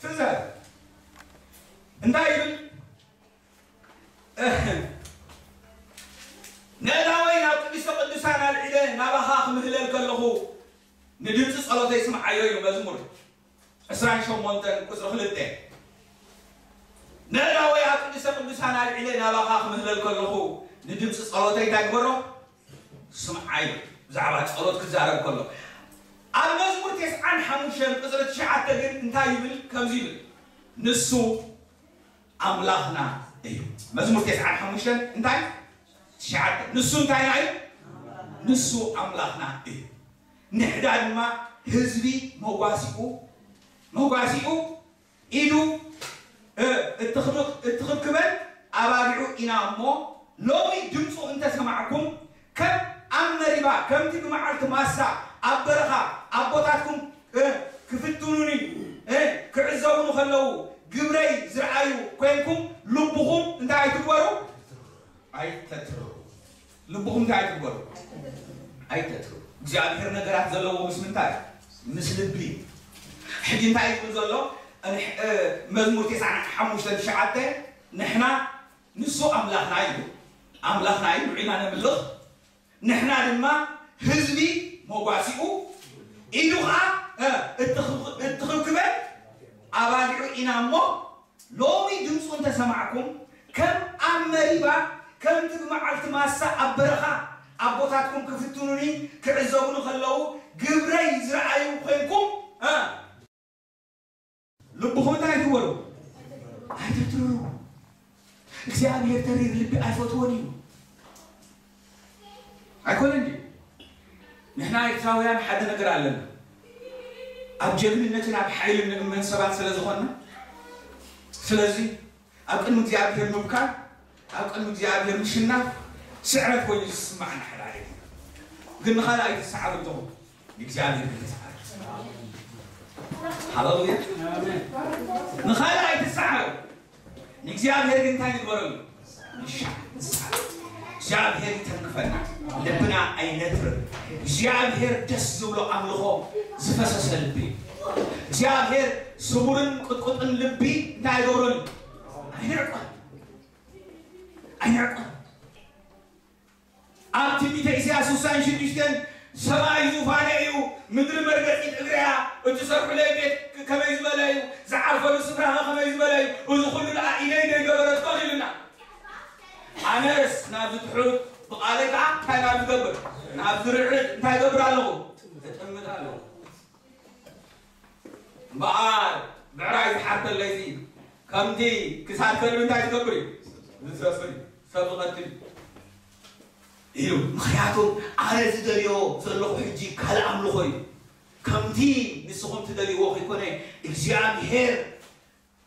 ትእዛዝ እንታይ ይብል? ነእዳወይ ናብ ቅድስተ ቅዱሳን ኣልዒለ ናባኻ ክምህለል ከለኹ ንድምፂ ጸሎተይ ስምዓዮ እዩ። መዝሙር ዕስራን ሸሞንተን ቁፅሪ ክልተ። ነእዳወይ ኣብ ቅድስተ ቅዱሳን ኣልዒለ ናባኻ ክምህለል ከለኹ ንድምፂ ጸሎተይ እንታይ ግበሮ? ስምዓዮ። ብዛዕባ ጸሎት ክዛረብ ከሎ ኣብ መዝሙር ተስዓን ሓሙሽተን ቁፅሪ ትሽዓተ ግን እንታይ ይብል? ከምዚ ይብል፣ ንሱ ኣምላኽና እዩ። መዝሙር ተስዓን ሓሙሽተን እንታይ? ትሽዓተ። ንሱ እንታይና እዩ? ንሱ ኣምላኽና እዩ። ንሕና ድማ ህዝቢ መጓሲኡ፣ መጓሲኡ ኢዱ እትኽብክበን ኣባጊዑ ኢና እሞ፣ ሎሚ ድምፁ እንተሰማዕኩም፣ ከም ኣብ መሪባ፣ ከምቲ ብመዓልቲ ማሳ ኣብ በረኻ ኣቦታትኩም ክፍትኑኒ ክዕዘቡኒ ከለዉ ግብረይ ዝረኣዩ ኮይንኩም፣ ልብኹም እንታይ ኣይትግበሩ? ኣይተትርሩ። ልብኹም እንታይ ኣይትግበሩ? ኣይተትርሩ። እግዚኣብሔር ነገራት ዘለዎ ምስ ምንታይ? ምስ ልቢ። ሕጂ እንታይ ይብል ዘሎ? መዝሙር ተስዓን ሓሙሽተን ትሽዓተ፣ ንሕና ንሱ ኣምላኽና እዩ፣ ኣምላኽና እዩ፣ ንዑ ኢና ነምልኽ፣ ንሕና ድማ ህዝቢ መጓሲኡ፣ ኢዱ ኸዓ እትኽብክበን ኣባጊዑ ኢና እሞ፣ ሎሚ ድምፁ እንተሰማዕኩም፣ ከም ኣብ መሪባ፣ ከምቲ ብመዓልቲ ማሳ ኣብ በረኻ ኣቦታትኩም ክፍትኑኒ ክዕዘቡኒ ከለዉ ግብረይ ዝረኣዩ ኮይንኩም፣ ልብኹም እንታይ ኣይትበሉ? ኣይተትርሩ። እግዚኣብሔር ተሪር ልቢ ኣይፈትዎን እዩ። ኣይኮነን ድዩ? ንሕና ኤርትራውያን ሓደ ነገር ኣለና። ኣብ ጀግንነትን ኣብ ሓይልን ንእመን ሰባት ስለ ዝኾንና፣ ስለዚ ኣብ ቅድሚ እግዚኣብሔር ምብካል፣ ኣብ ቅድሚ እግዚኣብሔር ምሽናፍ ስዕረት ኮይኑ ዝስማዕና ሓደ ዓይነት እዩ። ግን ንኻልእ ኣይትሰዓሩ ኣለኹም። ንእግዚኣብሔር ግን ተሰዓሩ። ሃሌሉያ። ንኻልእ ኣይትሰዓሩ። ንእግዚኣብሔር ግን እንታይ ንግበረሉ? ንሻዕ ንሰዓር። እግዚኣብሔር ይተንክፈና። ልብና ኣይነትርር። እግዚኣብሔር ደስ ዝብሎ ኣምልኾ ዝፈሰሰ ልቢ። እግዚኣብሔር ስቡርን ቅጥቁጥን ልቢ እንታይ ኣይገብሮን? ኣይንዕቆን። ኣይንዕቆን። ኣብ ትንቢተ ኢሳያስ ስሳን ሽዱሽተን ሰማይ ዙፋነ እዩ፣ ምድሪ መርገጺት እግረያ፣ እትሰርሑለይ ቤት ከመይ ዝበለ እዩ፣ ዝዓርፈሉ ስፍራ ከ ከመይ ዝበለ እዩ፣ እዚ ኩሉ ደኣ ኢደይ ዘይገበረቶ ኢሉና። ኣነስ ናብዚ ትሑት ብቓለይ ከዓ እንታይ ናብ ዝገብር? ናብ ዝርዕድ እንታይ ገብር ኣለኹ? እጥምት ኣለኹ። እምበኣር ብዕራይ ዝሓርተለይሲ ከምቲ ክሳድ ከልቢ እንታይ ዝገብር እዩ? ዝሰፍር እዩ። ሰብ ዝቐትል እዩ። እዩ። ምኽንያቱ ኣነ ዝደልዮ ዘለኹ ሕጂ ካልእ ኣምልኾ እዩ። ከምቲ ንስኹም ትደልይዎ ከይኮነ እግዚኣብሔር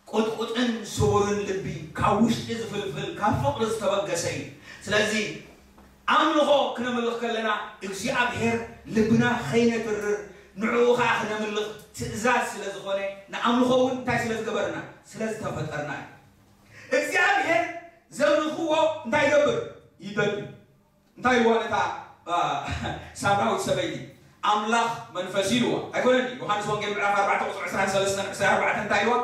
ቁጥቁጥን ስቡርን ልቢ ካብ ውሽጢ ዝፍልፍል ካብ ፍቕሪ ዝተበገሰ እዩ። ስለዚ ኣምልኾ ክነምልኽ ከለና እግዚኣብሔር ልብና ከይነትርር ንዕኡ ኸዓ ክነምልኽ ትእዛዝ ስለ ዝኾነ ንኣምልኾ እውን እንታይ ስለ ዝገበርና ስለ ዝተፈጠርና እዩ። እግዚኣብሔር ዘምልኽዎ እንታይ ይገብር? ይደሊ። እንታይ ኢልዋ ነታ ሳምራዊት ሰበይቲ? ኣምላኽ መንፈስ እዩ ኢልዋ። ኣይኮነን ድዩ? ዮሃንስ ወንጌል ምዕራፍ ኣርባዕተ ቁፅሪ ዕስራን ሰለስተን ዕስራን ኣርባዕተን እንታይ ኢልዋ?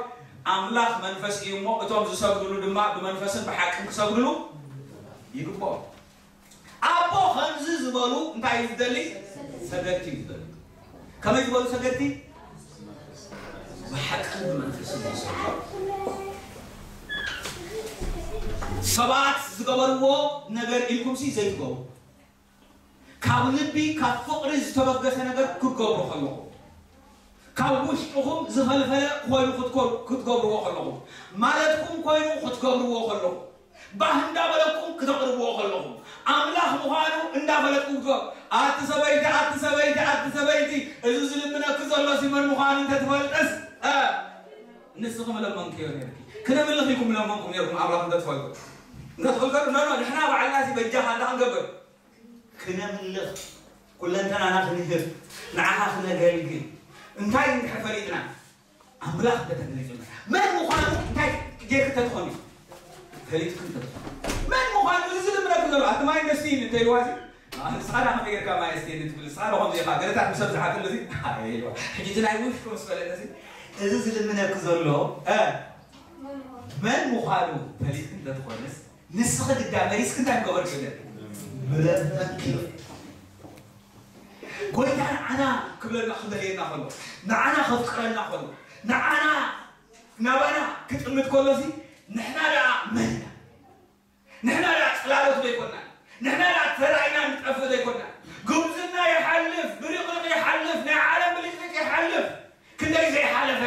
ኣምላኽ መንፈስ እዩ እሞ እቶም ዝሰግድሉ ድማ ብመንፈስን ብሓቅን ክሰግድሉ ይግብኦም። ኣቦ ከምዚ ዝበሉ እንታይ እዩ ዝደሊ? ሰገድቲ እዩ ዝደሊ። ከመይ ዝበሉ ሰገድቲ? ብሓቅን ብመንፈስን ዝሰግዱ። ሰባት ዝገበርዎ ነገር ኢልኩምሲ ዘይትገብሩ፣ ካብ ልቢ ካብ ፍቕሪ ዝተበገሰ ነገር ክትገብሩ ከለኹም፣ ካብ ውሽጥኹም ዝፈልፈለ ኮይኑ ክትገብርዎ ከለኹም፣ ማለትኩም ኮይኑ ክትገብርዎ ከለኹም፣ ባህ እንዳበለኩም ክተቕርብዎ ከለኹም ኣምላኽ ምዃኑ እንዳፈለጥኩም ክትገብሩ። ኣቲ ሰበይቲ ኣቲ ሰበይቲ ኣቲ ሰበይቲ፣ እዚ ዝልምነኪ ዘሎ ሲመን ምዃኑ እንተትፈልጥስ፣ ንስኺ ምለመንክዮ ነርኪ። ክነምልኽ ኢልኩም ምለመንኩም ነርኩም ኣምላኽ እንተትፈልጡ። እንተትፈልጡ ኖ ኖ ንሕና ባዕልና ሲ በጃኻ እንዳ ክንገብር ክነምልኽ፣ ኩለንተናና ክንህብ፣ ንዓኻ ክነገልግል እንታይ እንድሕር ፈሊጥና፣ ኣምላኽ እንተተገሊጹልና፣ መን ምዃኑ እንታይ ጌርክ እንተትኾኒ፣ ፈሊጥክ እንተትኾኒ፣ መን ምዃኑ እዚ ዝልምነኩ ዘሎ፣ ኣቲ ማይ እንደስቲ እንተኢልዋ እዚ፣ ንስኻ ዳ ከመይ ጌርካ ማይ እስቲ ትብል፣ ንስኻ ዶ ከምዚ ኢኻ፣ ገለታት ምሰብ ዝሓትሉ እዚ፣ ኢልዋ። ሕጂ እቲ ናይ ውሽጡ ምስ ፈለጠ እዚ፣ እዚ ዝልምነኩ ዘሎ፣ እ፣ መን ምዃኑ ፈሊጥክ እንተትኾንስ፣ ንስኺ ግዳ መሊስኪ እንታይ ምገበርኪ? ምለመንኪ። ጎይታ ንዓና ክብለና ክደልየና ከሎ፣ ንዓና ከፍቅረና ከሎ፣ ንዓና ናባና ክጥምት ከሎ ሲ፣ ንሕና ደኣ መን ኢና? ንሕና ደኣ ጽላሎት ዶ ኣይኮናን? ንሕና ደኣ ተራኢና ንጠፍእ ዶ ኣይኮናን? ጉብዝና ይሓልፍ፣ ብርቕሪቕ ይሓልፍ፣ ናይ ዓለም ብልጭልጭ ይሓልፍ። ክንደይ ዘይሓለፈ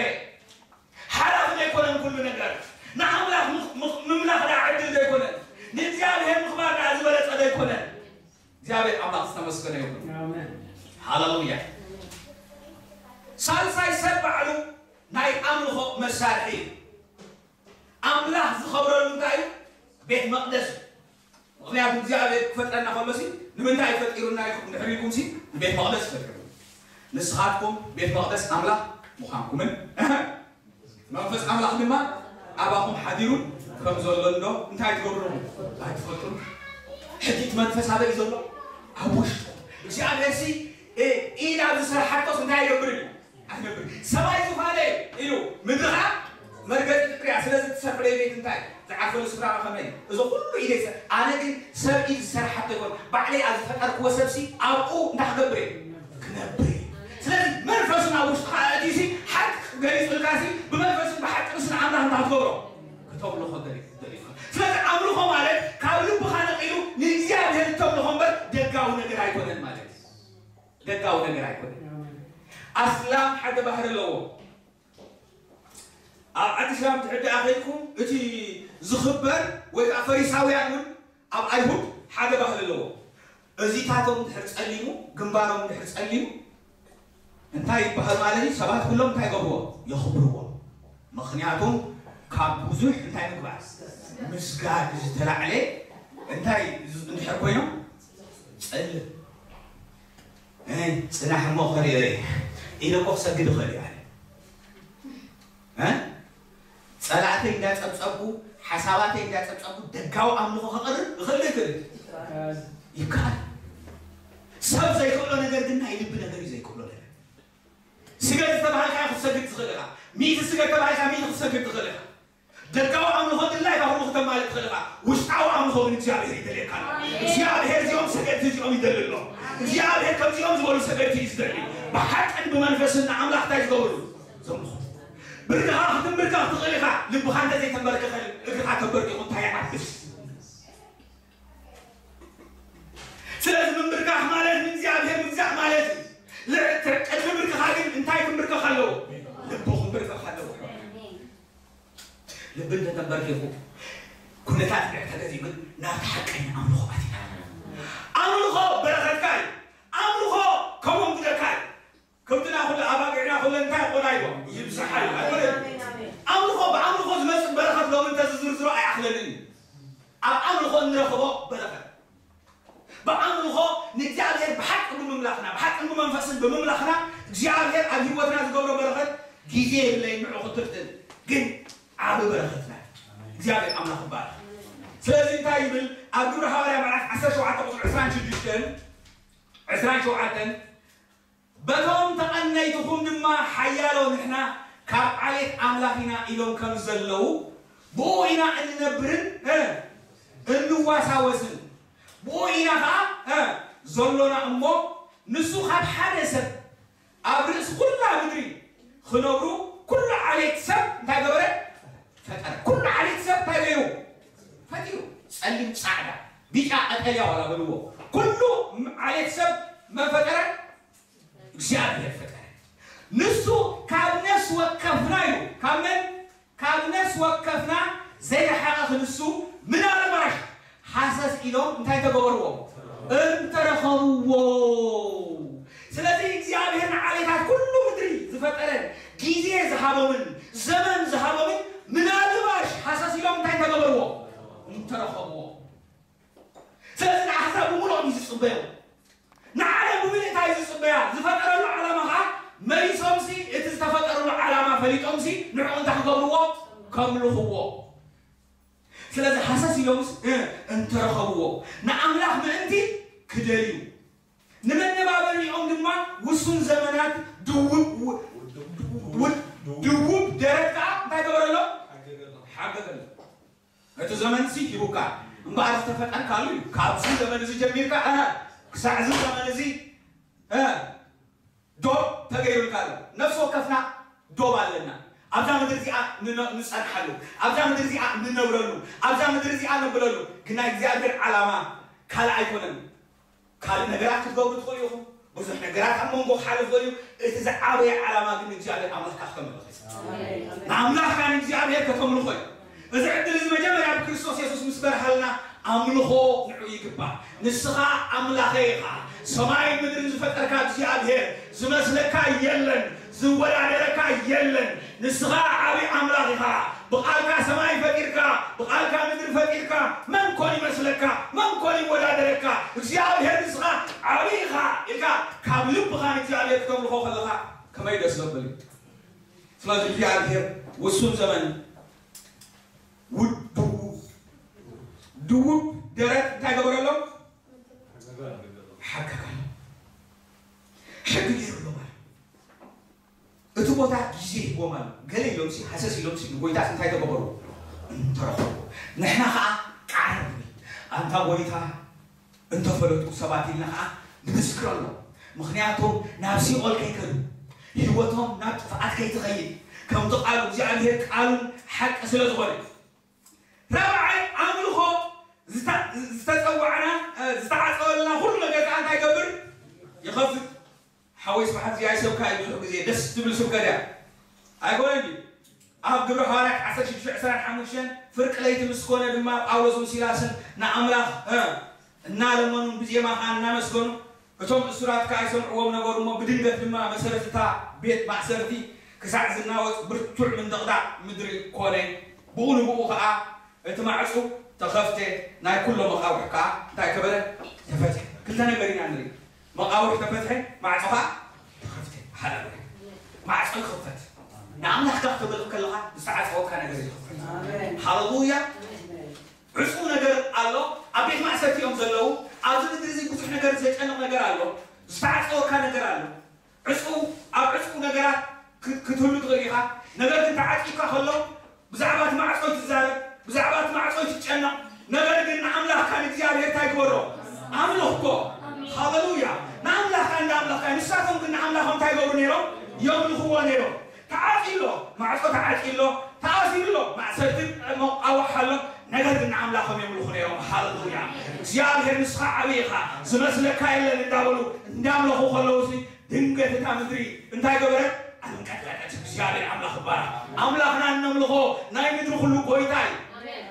ሓላፍ ዘይኮነን ኩሉ ነገር። ንኣምላኽ ምኽ-፣ ምኽ-፣ ምምላኽ ደኣ ዕድል ዘይኮነን። ንእግዚኣብሔር ምኽባር ደኣ ዝበለጸ ዘይኮነን። እግዚኣብሔር ኣምላኽ ዝተመስገነ ይኹን። ኣሜን። ሃሌሉያ። ሳልሳይ ሰብ ባዕሉ ናይ ኣምልኾ መሳርሒ እዩ። ኣምላኽ ዝኸብረሉ እንታይ እዩ? ቤት መቕደስ እዩ። ምኽንያቱ እግዚኣብሔር ክፈጥረና ከሎሲ ንምንታይ ፈጢሩና ኢልኩም እንድሕር ኢልኩምሲ ንቤት መቕደስ ፈጢሩ። ንስኻትኩም ቤት መቕደስ ኣምላኽ ምዃንኩምን መንፈስ ኣምላኽ ድማ ኣባኹም ሓዲሩን ከም ዘሎ እንዶ እንታይ ትገብሩ ኣለኹም? ኣይትፈልጡን። ሕጂ እቲ መንፈስ ኣበይ እዩ ዘሎ? ኣብ ውሽጡ። እግዚኣብሔርሲ፣ እ፣ ኢድ ኣብ ዝሰርሓቶስ እንታይ ኣይገብርን እዩ? ኣይነብር። ሰማይ ዙፋነይ ኢሉ፣ ምድሪ ኸዓ መርገጺ ፍቅርያ። ስለዚ እትሰርሕለይ ቤት እንታይ? ዝዓርፈሉ ስፍራ ከመይ? እዚ ኩሉ ኢደይ ሰ-፣ ኣነ ግን ሰብ ኢድ ዝሰርሓቶ ይኮን። ባዕለይ ኣብ ዝፈጠርክዎ ሰብሲ ኣብኡ እንታይ ክገብር እየ? ክነብር እየ። ስለዚ መንፈሱ ናብ ውሽጥኻ ኣእትዩሲ ሓቂ ገሊጹልካሲ ብመንፈስን ብሓቅንስ ንኣምላኽ እንታይ ክትገብሮ? ክተምልኾ ገሊ-፣ ገሊጽካ። ስለዚ ኣምልኾ ማለት ካብ ልብኻ ነቒሉ ንእግዚኣብሔር እተምልኾ እምበር ደጋዊ ነገር ኣይኮነን ማለት እዩ። ደጋዊ ነገር ኣይኮነን። ኣስላም ሓደ ባህሪ ኣለዎ። ኣብ ዓዲ እስላም ትሕዲ ኣኸይድኩም እቲ ዝኽበር ወይ ከዓ ፈሪሳውያን እውን ኣብ ኣይሁድ ሓደ ባህሊ ኣለዎ። እዚታቶም ድሕር ጸሊሙ፣ ግንባሮም ድሕር ጸሊሙ እንታይ ይበሃል ማለት እዩ? ሰባት ኩሎም እንታይ ገብርዎ? የኽብርዎ። ምኽንያቱም ካብ ብዙሕ እንታይ ምግባር? ምስጋድ ዝተላዕለ እንታይ ዝ-፣ እንድሕር ኮይኖም ጸልም። እ፣ ጽናሕ እሞ ከርእዮ እየ። ኢለ እኮ ክሰግድ እኽእል እየ ኣነ። እ? ጸላእተይ እንዳጸብጸብኩ፣ ሓሳባተይ እንዳጸብጸብኩ ደጋዊ ኣምልኾ ከቕርብ እኽእል ዶ ኣይክእልን? ይከኣል። ሰብ ዘይክእሎ ነገር ግን ናይ ልቢ ነገር እዩ ዘይክእሎ ነገር። ስገድ ዝተባሃልካ ክትሰግድ ትኽእል ኢኻ። ሚእቲ ስገድ ተባሂልካ ሚእቲ ክትሰግድ ትኽእል ኢኻ። ደጋዊ ኣምልኾ ድላይካ ኩሉ ክተማልእ ትኽእል ኢኻ። ውሽጣዊ ኣምልኾ ግን እግዚኣብሔር ይደልየካ ኣሎ። እግዚኣብሔር እዚኦም ሰገድቲ እዚኦም ይደሊ ኣሎ። እግዚኣብሔር ከምዚኦም ዝበሉ ሰገድቲ እዩ ዝደሊ። ብሓቅን ብመንፈስን ንኣምላኽ እንታይ ዝገብሩ? ዘምልኹ። ብርድኻ ክትንብርከኽ ትኽእል ኢኻ። ልብኻ እንተ ዘይተንበርከኸ እግርኻ ተንበርኪኹ እንታይ ይዓብስ? ስለዚ ምንብርካኽ ማለት ንእግዚኣብሔር ምግዛእ ማለት እዩ። ልዕሊ ቅድሚ ምብርካኻ ግን እንታይ ክንብርከኽ ኣለዎ? ልቡ ክንብርከኽ ኣለዎ። ልቢ እንተተንበርኪኹ ኩነታት ብዕተ ገዚኡ ግን ናብቲ ሓቀኛ ኣምልኾ ኣቲና። ኣምልኾ በረኸትካ እዩ። ኣምልኾ ከመንጉደካ እዩ። ከብትና ኩለ ኣባጊዕና ኩለ እንታይ ቆዳ ይቦ ይብዝሓ እዩ። ኣይኮነን? ኣሜን፣ ኣሜን። ኣምልኾ ብኣምልኾ ዝመጽእ በረኸት ሎሚ እንተዝዝርዝሮ ኣይኣኽለንን እዩ። ኣብ ኣምልኾ እንረኽቦ በረኸት። ብኣምልኾ ንእግዚኣብሔር ብሓቂ ብምምላኽና፣ ብሓቅን ብመንፈስን ብምምላኽና እግዚኣብሔር ኣብ ህይወትና ዝገብሮ በረኸት ግዜ የብለይን ንዑ ክትፍትን ግን ዓቢ በረኸትና። እግዚኣብሔር ኣምላኽ ይባረኽ። ስለዚ እንታይ ይብል ኣብ ግብሪ ሃዋርያ ምዕራፍ ዓሰርተ ሸውዓተ ቁጽሪ ዕስራን ሽዱሽተን፣ ዕስራን ሸውዓተን፣ በቶም ተቐነይትኹም ድማ ሓያሎ ንሕና ካብ ዓሌት ኣምላኽ ኢና ኢሎም ከም ዘለዉ፣ ብኡ ኢና እንነብርን፣ እ፣ እንዋሳወስን፣ ብኡ ኢና ኸዓ፣ እ፣ ዘሎና እሞ፣ ንሱ ካብ ሓደ ሰብ ኣብ ርእሲ ኩላ ምድሪ ክነብሩ ኩሉ ዓሌት ሰብ እንታይ ገበረ? ፈጠረ። ኩሉ ዓሌት ሰብ እንታይ ገይሩ? ፈጢሩ። ጸሊም፣ ጻዕዳ፣ ቢጫ፣ ቀጠልያ ዋላ በልዎ። ኩሉ ዓሌት ሰብ መን ፈጠረ? እግዚኣብሔር ፈጠረ። ንሱ ካብ ነፍሲ ወከፍና እዩ። ካብ መን? ካብ ነፍሲ ወከፍና ዘይረሓቐ ክንሱ ምናልባሽ ሃሰስ ኢሎም እንታይ ተገበርዎ? እንተረኸብዎ። ስለዚ እግዚኣብሔር ንዓሌታት ኩሉ ምድሪ ዝፈጠረን ግዜ ዝሃቦምን ዘመን ዝሃቦምን ምናልባሽ ሃሰስ ኢሎም እንታይ ተገበርዎ? እንተረኸብዎ። ስለዚ ንኣሕዛብ ብምሉኦም እዩ ዝጽበዮም። ፈሊጦምሲ ንዕኡ እንታይ ክገብርዎ? ከምልኽዎ። ስለዚ ሃሰስ ኢሎምስ እ፣ እንተረኸብዎ ንኣምላኽ ምእንቲ ክደልዩ ንመነባበሪኦም ድማ ውሱን ዘመናት ድውብ ው- ው- ድውብ ደረት ከዓ እንታይ ገበረሎም? ሓገገሎም። እቲ ዘመንሲ ሂቡካ እምበኣር ዝተፈጠርካሉ እዩ። ካብዚ ዘመን እዚ ጀሚርካ እ፣ ክሳዕ እዚ ዘመን እዚ እ፣ ዶብ ተገይሩልካ ኣሎ። ነፍሲ ወከፍና ዶብ ኣለና። ኣብዛ ምድሪ እዚኣ ንነ- ንጸንሓሉ፣ ኣብዛ ምድሪ እዚኣ ንነብረሉ፣ ኣብዛ ምድሪ እዚኣ ነብለሉ። ግን ናይ እግዚኣብሔር ዓላማ ካልእ ኣይኮነን። ካልእ ነገራት ክትገብሩ ትኽእሉ ኢኹም። ብዙሕ ነገራት ኣብ መንጎ ክሓልፍ ይኽእል እዩ። እቲ ዝዓበየ ዓላማ ግን እግዚኣብሔር ኣምላኽካ ክተምልኽ እዩ። ንኣምላኽካ ንእግዚኣብሔር ከተምልኾ እዩ። እዚ ዕድል እዚ መጀመርያ ብክርስቶስ የሱስ ምስ በርሃልና ኣምልኾ ንዑ ይግባእ። ንስኻ ኣምላኸ ኢኻ። ሰማይን ምድርን ዝፈጠርካ እግዚኣብሔር ዝመስለካ የለን፣ ዝወዳደረካ የለን። ንስኻ ዓብዪ ኣምላኽ ኢኻ። ብቓልካ ሰማይ ፈጢርካ፣ ብቓልካ ምድሪ ፈጢርካ፣ መን ኮን ይመስለካ? መን ኮን ይወዳደረካ? እግዚኣብሔር ንስኻ ዓብዪ ኢኻ ኢልካ ካብ ልብኻ ንእግዚኣብሔር ክተምልኾ ከለኻ ከመይ ደስ ዘብል እዩ። ስለዚ እግዚኣብሔር ውሱን ዘመን ውድ- ድው- ድውብ ደረት እንታይ ገበረሎም? ሓገጋሎም። ሕጊ ገይሩሎም ኣሎ። እቲ ቦታ ግዜ ሂቦም ኣሎ። ገለ ኢሎምሲ ሃሰስ ኢሎምሲ ንጎይታስ እንታይ ተገበሩ? እንተረኸቡ። ንሕና ከዓ ቃር ኣንታ ጎይታ እንተፈለጡ ሰባት ኢልና ከዓ ንምስክረሎም። ምኽንያቱ ናብ ሲኦል ከይከዱ፣ ህይወቶም ናብ ጥፍኣት ከይትኸይድ፣ ከምቲ ቃሉ እግዚኣብሔር ቃሉን ሓቂ ስለ ዝኾነ። ራብዓይ ኣምልኾ ዝተ- ዝተጸዋዕና ዝተዓጸወልና ኩሉ ነገር ከዓ እንታይ ይገብር? ይኸፍት። ሓወይ ስብሓት እዚኣ ይሰብካ እዩ ብዙሕ ግዜ ደስ ትብል ስብከት እያ ኣይኮነን ድዩ? ኣብ ግብረ ሃዋርያት ዓሰርተ ሽዱሽተ ዕስራን ሓሙሽተን ፍርቂ ለይቲ ምስ ኮነ ድማ ጳውሎስን ሲላስን ንኣምላኽ እ፣ እናለመኑን ብዜማ ኸዓ እናመስገኑ እቶም እሱራት ከኣ ይሰምዕዎም ነበሩ እሞ ብድንገት ድማ መሰረት እታ ቤት ማእሰርቲ ክሳዕ ዝናወጽ ብርቱዕ ምንድቕዳቕ ምድሪ ኮነ። ብኡ ንብኡ ኸኣ እቲ ማዕጹ ተኸፍተ፣ ናይ ኩሎም መቓውሕ ከኣ እንታይ ከበረ? ተፈትሐ። ክልተ ነገር ኢና ንርኢ። መቓውሕ ተፈትሐ፣ ማዕጾ ኸኣ ተኸፍተ። ሃለሉያ። ማዕጾ ይኽፈት። ንኣምላኽካ ክተምልኽ ከለኻ ዝተዓጸወካ ነገር ይኽፈት። ኣሜን። ሃለሉያ። ኣሜን። ዕጹው ነገር ኣሎ። ኣብ ቤት ማእሰርቲ እዮም ዘለዉ። ኣብዚ ምድሪ እዚ ብዙሕ ነገር ዘጨንቕ ነገር ኣሎ። ዝተዓጸወካ ነገር ኣሎ። ዕጹው፣ ኣብ ዕጹው ነገራት ክ- ክትህሉ ትኽእል ኢኻ። ነገር ግን ተዓጺውካ ከሎ ብዛዕባ እቲ ማዕጾ ትዛረብ፣ ብዛዕባ እቲ ማዕጾ ትጨነቕ። ነገር ግን ንኣምላኽካ ንእግዚኣብሔር እንታይ ግበሮ? ኣምልኽኮ። ሃለሉያ። ንኣምላኽካ እንዳ ኣምላኽካ። ንሳቶም ግን ንኣምላኾም እንታይ ይገብሩ ነይሮም? የምልኽዎ ነይሮም። ተዓጺሎ፣ ማዕጾ ተዓጺሎ፣ ተኣሲርሎ፣ ማእሰርቲ መቃውሕ ኣሎ። ነገር ግን ንኣምላኾም የምልኹ ነይሮም። ሃለሉያ። እግዚኣብሔር ንስኻ ዓብዪ ኢኻ፣ ዝመስለካ የለን እንዳበሉ እንዳምለኹ ከለዉ ሲ ድንገት እታ ምድሪ እንታይ ገበረት? ኣንቀጥቀጠት። እግዚኣብሔር ኣምላኽ ይባረኽ። ኣምላኽና እነምልኾ ናይ ምድሪ ኩሉ ጎይታ እዩ።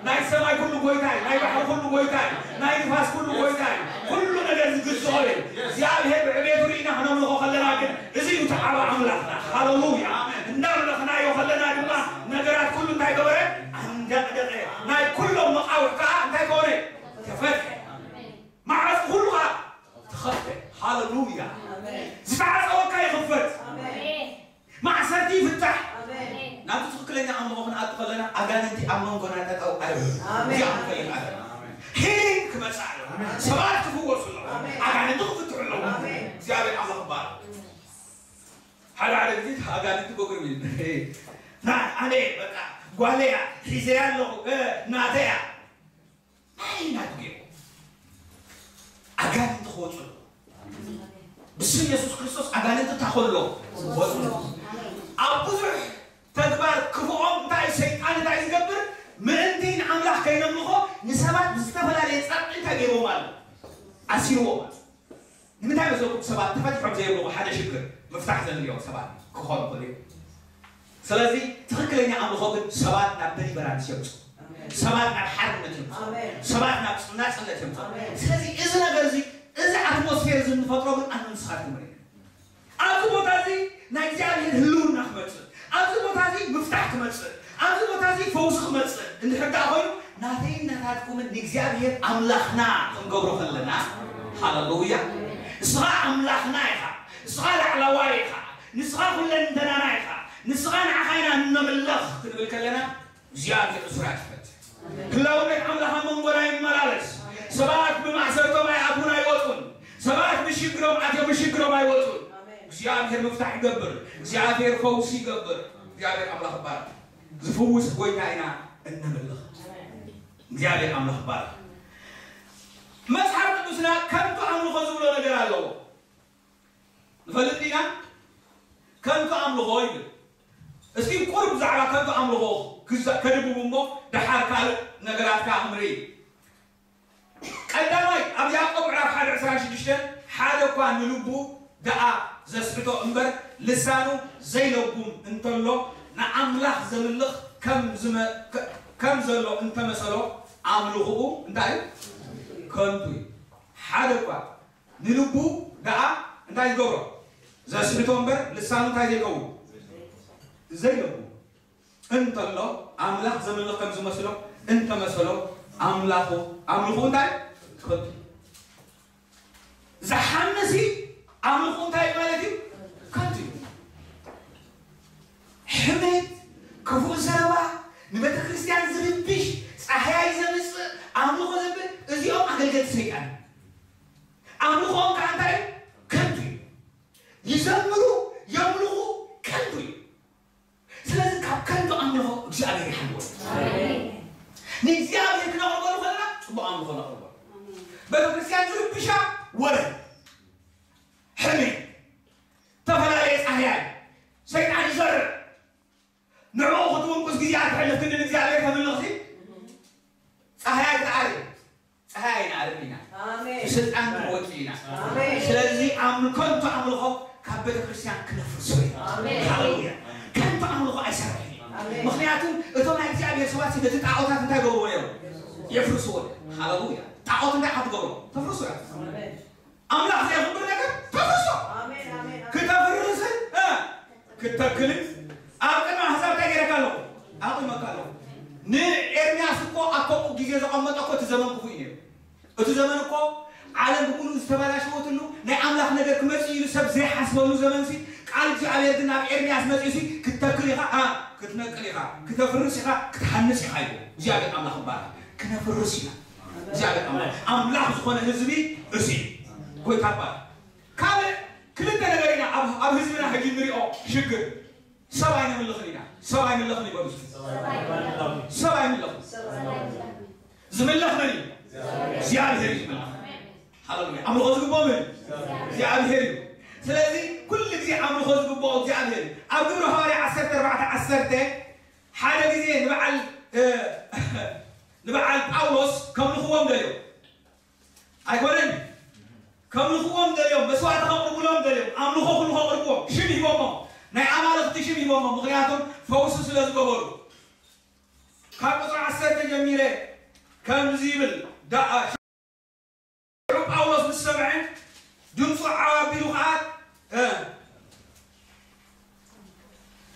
ናይ ሰማይ ኩሉ ጎይታ እዩ። ናይ ባሕሪ ኩሉ ጎይታ እዩ። ናይ ንፋስ ኩሉ ጎይታ እዩ። ኩሉ ነገር ዝግዝኦ እዩ። እግዚኣብሔር ብዕቤቱ ርኢና ክነምልኾ ከለና ግን እዚ እዩ ተዓባ ኣምላኽና። ሃለሉያ። እንዳምለኽናዮ ከለና ድማ ነገራት ኩሉ እንታይ ገበረ? ኣንደቕደቐ። ናይ ኩሎም መቓውሕ ከዓ እንታይ ከሆነ? ተፈትሐ። ማዕጾ ኩሉ ከዓ ተኸፍተ። ሃለሉያ። ዝተዓጸወካ ይኽፈት። ማእሰርቲ ይፍታሕ። ናብቲ ትኽክለኛ ኣምልኾ ክንኣቱ ከለና ኣጋንንቲ ኣብ መንጎና ጠጠው ኣይብሉን። ኣሜን። እዚኣ ክንፈልጥ ኣለና። ሂሊንግ ክመጽእ ኣለዎ። ሰባት ክፍወሱ ኣለዎ። ኣጋንንቲ ክፍትሑ ኣለዎ። እግዚኣብሔር ኣምላኽ ይባረክ። ሓደ ሓደ ግዜ ኣጋንንቲ ጎግርም እዩ። ና ኣነ በቃ ጓለያ ሒዘያ ኣለኹ እ፣ ናተያ ናይ ናቱ ገይሩ ኣጋንንቲ ክወፁ ኣለዎ። ብስም የሱስ ክርስቶስ ኣጋንንቲ እንታይ ከሎ ወፁ። ኣብ ብዙሕ ተግባር ክፉኦም እንታይ ሰይጣን እንታይ ዝገብር ምእንቲ ንኣምላኽ ከይነምልኾ ንሰባት ብዝተፈላለየ ጸቕጢ እንታይ ገይርዎም ኣሎ ኣሲርዎም ኣሎ። ንምንታይ መስለኩም ሰባት ተፈቲሖም ዘይብሉ ሓደ ሽግር ምፍታሕ ዘድልዮም ሰባት ክኾኑ ይኽእሉ እዮም። ስለዚ ትኽክለኛ ኣምልኾ ግን ሰባት ናብ ደሊቨራንስ የምፅእ፣ ሰባት ናብ ሓርነት የምፅእ፣ ኣሜን። ሰባት ናብ ናፅነት የምፅእ። ኣሜን። ስለዚ እዚ ነገር እዚ እዚ ኣትሞስፌር እዚ እንፈጥሮ ግን ኣነ ንስኻትኩም ርኢና ኣብዚ ቦታ እዚ ናይ እግዚኣብሔር ህልውና ክመፅእ ኣብዚ ቦታ እዚ ምፍታሕ ክመፅእ ኣብዚ ቦታ እዚ ፈውሲ ክመፅእ እንድሕር ደኣ ኮይኑ ናተይን ናታትኩምን ንእግዚኣብሔር ኣምላኽና ክንገብሮ ከለና ሃለሉያ ንስኻ ኣምላኽና ኢኻ ንስኻ ላዕላዋይ ኢኻ ንስኻ ኩለንተናና ኢኻ ንስኻ ንዓኻ ኢና እነምልኽ ክንብል ከለና እግዚኣብሔር እሱራት ይፈትሕ። ህላውነት ኣምላኽ ኣብ መንጎና ይመላለስ። ሰባት ብማእሰርቶም ኣይኣትዉን ኣይወፁን። ሰባት ብሽግሮም ኣትዮም ብሽግሮም ኣይወፁን። እግዚኣብሔር ምፍታሕ ይገብር። እግዚኣብሔር ፈውሲ ይገብር። እግዚኣብሔር ኣምላኽ ይባረክ። ዝፍውስ ጎይታ ኢና እነምልኽ። እግዚኣብሔር ኣምላኽ ይባረክ። መጽሓፍ ቅዱስና ከንቱ ኣምልኾ ዝብሎ ነገር ኣለዎ። ንፈልጥ ኢና። ከንቱ ኣምልኾ ይብል። እስኪ ቁሩብ ብዛዕባ ከንቱ ኣምልኾ ክዛ- ከድብቡ እሞ ደሓር ካልእ ነገራት ከኣ ክንርኢ። ቀዳማይ ኣብ ያዕቆብ ምዕራፍ ሓደ ዕስራን ሽዱሽተን ሓደ እኳ ንልቡ ደኣ ዘስሕቶ እምበር ልሳኑ ዘይለጉም እንተሎ ንኣምላኽ ዘምልኽ ከም ዝመ- ከ- ከም ዘሎ እንተመሰሎ ኣምልኹኡ እንታይ እዩ? ከንቱ እዩ። ሓደ እኳ ንልቡ ደኣ እንታይ ይገብሮ? ዘስሕቶ እምበር ልሳኑ እንታይ ዘይከውን? ዘይለቡ እንተሎ ኣምላኽ ዘምልኽ ከም ዝመስሎ እንተመሰሎ ኣምላኹ ኣምልኹ እንታይ? ከንቱ። ዝሓምሲ ኣምልኹ እንታይ ማለት እዩ? ከንቱ እዩ። ሕሜት፣ ክፉእ ዘረባ፣ ንቤተ ክርስቲያን ዝርብሽ፣ ጻህያይ ዘምጽእ ኣምልኾ ዘብል እዚኦም ኣገልገልቲ ሰይጣን እዮም። ኣምልኾኦም ከዓ እንታይ እዩ? ከንቱ እዩ። ይዘምሩ፣ የምልኹ፣ ከንቱ እዩ። ስለዚ ካብ ከንቱ ኣምልኾ እግዚኣብሔር ይሓልወና። ንእግዚኣብሔር ክነቕርበሉ ከለና ጽቡቕ ኣምልኾ ነቕርበሉ። ቤተ ክርስቲያን ዝርብሻ ወረ፣ ሕሜት፣ ዝተፈላለየ ጻህያይ ሰይጣን ይዘርእ። ንዕኡ ክትውንቁስ ግዜ ኣትሕልፍ ክንዲ ንእግዚኣብሔር ተምልኽሲ ጻህያይ ትዓሪ። ጻህያይ ኣይንዓርብ ኢና። ኣሜን። ብስልጣን ክንወጽእ ኢና። ኣሜን። ስለዚ ኣምል- ከንቱ ኣምልኾ ካብ ቤተ ክርስቲያን ክነፍርሶ ኢና። ኣሜን። ሃሌሉያ። ከንቱ ኣምልኾ ኣይሰርሕን እዩ። ኣሜን። ምኽንያቱ እቶም ናይ እግዚኣብሔር ሰባት ነቲ ጣዖታት እንታይ ገብርዎ እዮም? የፍርስዎ እዮም። ሃሌሉያ። ጣዖት እንታይ ክትገብሮ? ተፍርሶ እዮም። ኣሜን። ኣምላኽ ዘየኽብር ነገር ተፍርሶ። ኣሜን፣ ኣሜን፣ ኣሜን። ክተፍርስን እ፣ ክተክልን ኣብ ቅድሚ ኣሕዛብ እንታይ ገይረካ ኣለኹ? ኣቑመካ ኣለኹ። ንኤርምያስ እኮ ኣብ ከምኡ ግዜ ዘቐመጠ እኮ እቲ ዘመን ክፉእ እዩ ነይሩ። እቲ ዘመን እኮ ዓለም ብምሉእ ዝተበላሸወትሉ ናይ ኣምላኽ ነገር ክመጽእ ኢሉ ሰብ ዘይሓስበሉ ዘመንሲ ቃል እግዚኣብሔር ግን ናብ ኤርምያስ መጺኡሲ ክትተክል ኢኻ፣ እ፣ ክትነቅል ኢኻ፣ ክተፍርስ ኢኻ፣ ክትሃንጽ ኢኻ ኢሉ እግዚኣብሔር ኣምላኽ ይባረኽ። ክነፍርስ ኢና። እግዚኣብሔር ኣምላኽ ኣምላኽ ዝኾነ ህዝቢ እዚ ጎይታ ይባረኽ። ካልእ ክልተ ነገር ኢና ኣብ ኣብ ህዝብና ሕጂ ንሪኦ ሽግር። ሰብ ኣይነምልኽን ኢና። ሰብ ኣይምለኽን ይበሉ እስኪ። ሰብ ኣይምለኽን። ዝምለኽ መን እዩ? እግዚኣብሔር እዩ ዝምለኽ። ሃሌሉያ። ኣምልኾ ዝግብኦ መን እዩ? እግዚኣብሔር እዩ። ስለዚ ኩሉ ግዜ ኣምልኾ ዝግብኦ እግዚኣብሔር እዩ። ኣብ ግብረ ሃዋርያ ዓሰርተ ኣርባዕተ ዓሰርተ ሓደ ግዜ ንበዓል እ፣ ንበዓል ጳውሎስ ከምልኽዎም ደልዮም ኣይኮነን። ከምልኽዎም ደልዮም፣ መስዋዕቲ ከቕርቡሎም ደልዮም፣ ኣምልኾ ኩሉ ከቕርብዎም ሽም ሂቦሞ፣ ናይ ኣማልኽቲ ሽም ሂቦሞ። ምኽንያቱም ፈውሲ ስለ ዝገበሩ። ካብ ቁፅሪ ዓሰርተ ጀሚረ ከምዚ ይብል ደኣ ሽዑ ጳውሎስ ምስ ሰምዐ ድምፁ ዓው ኣቢሉ ከዓ እ፣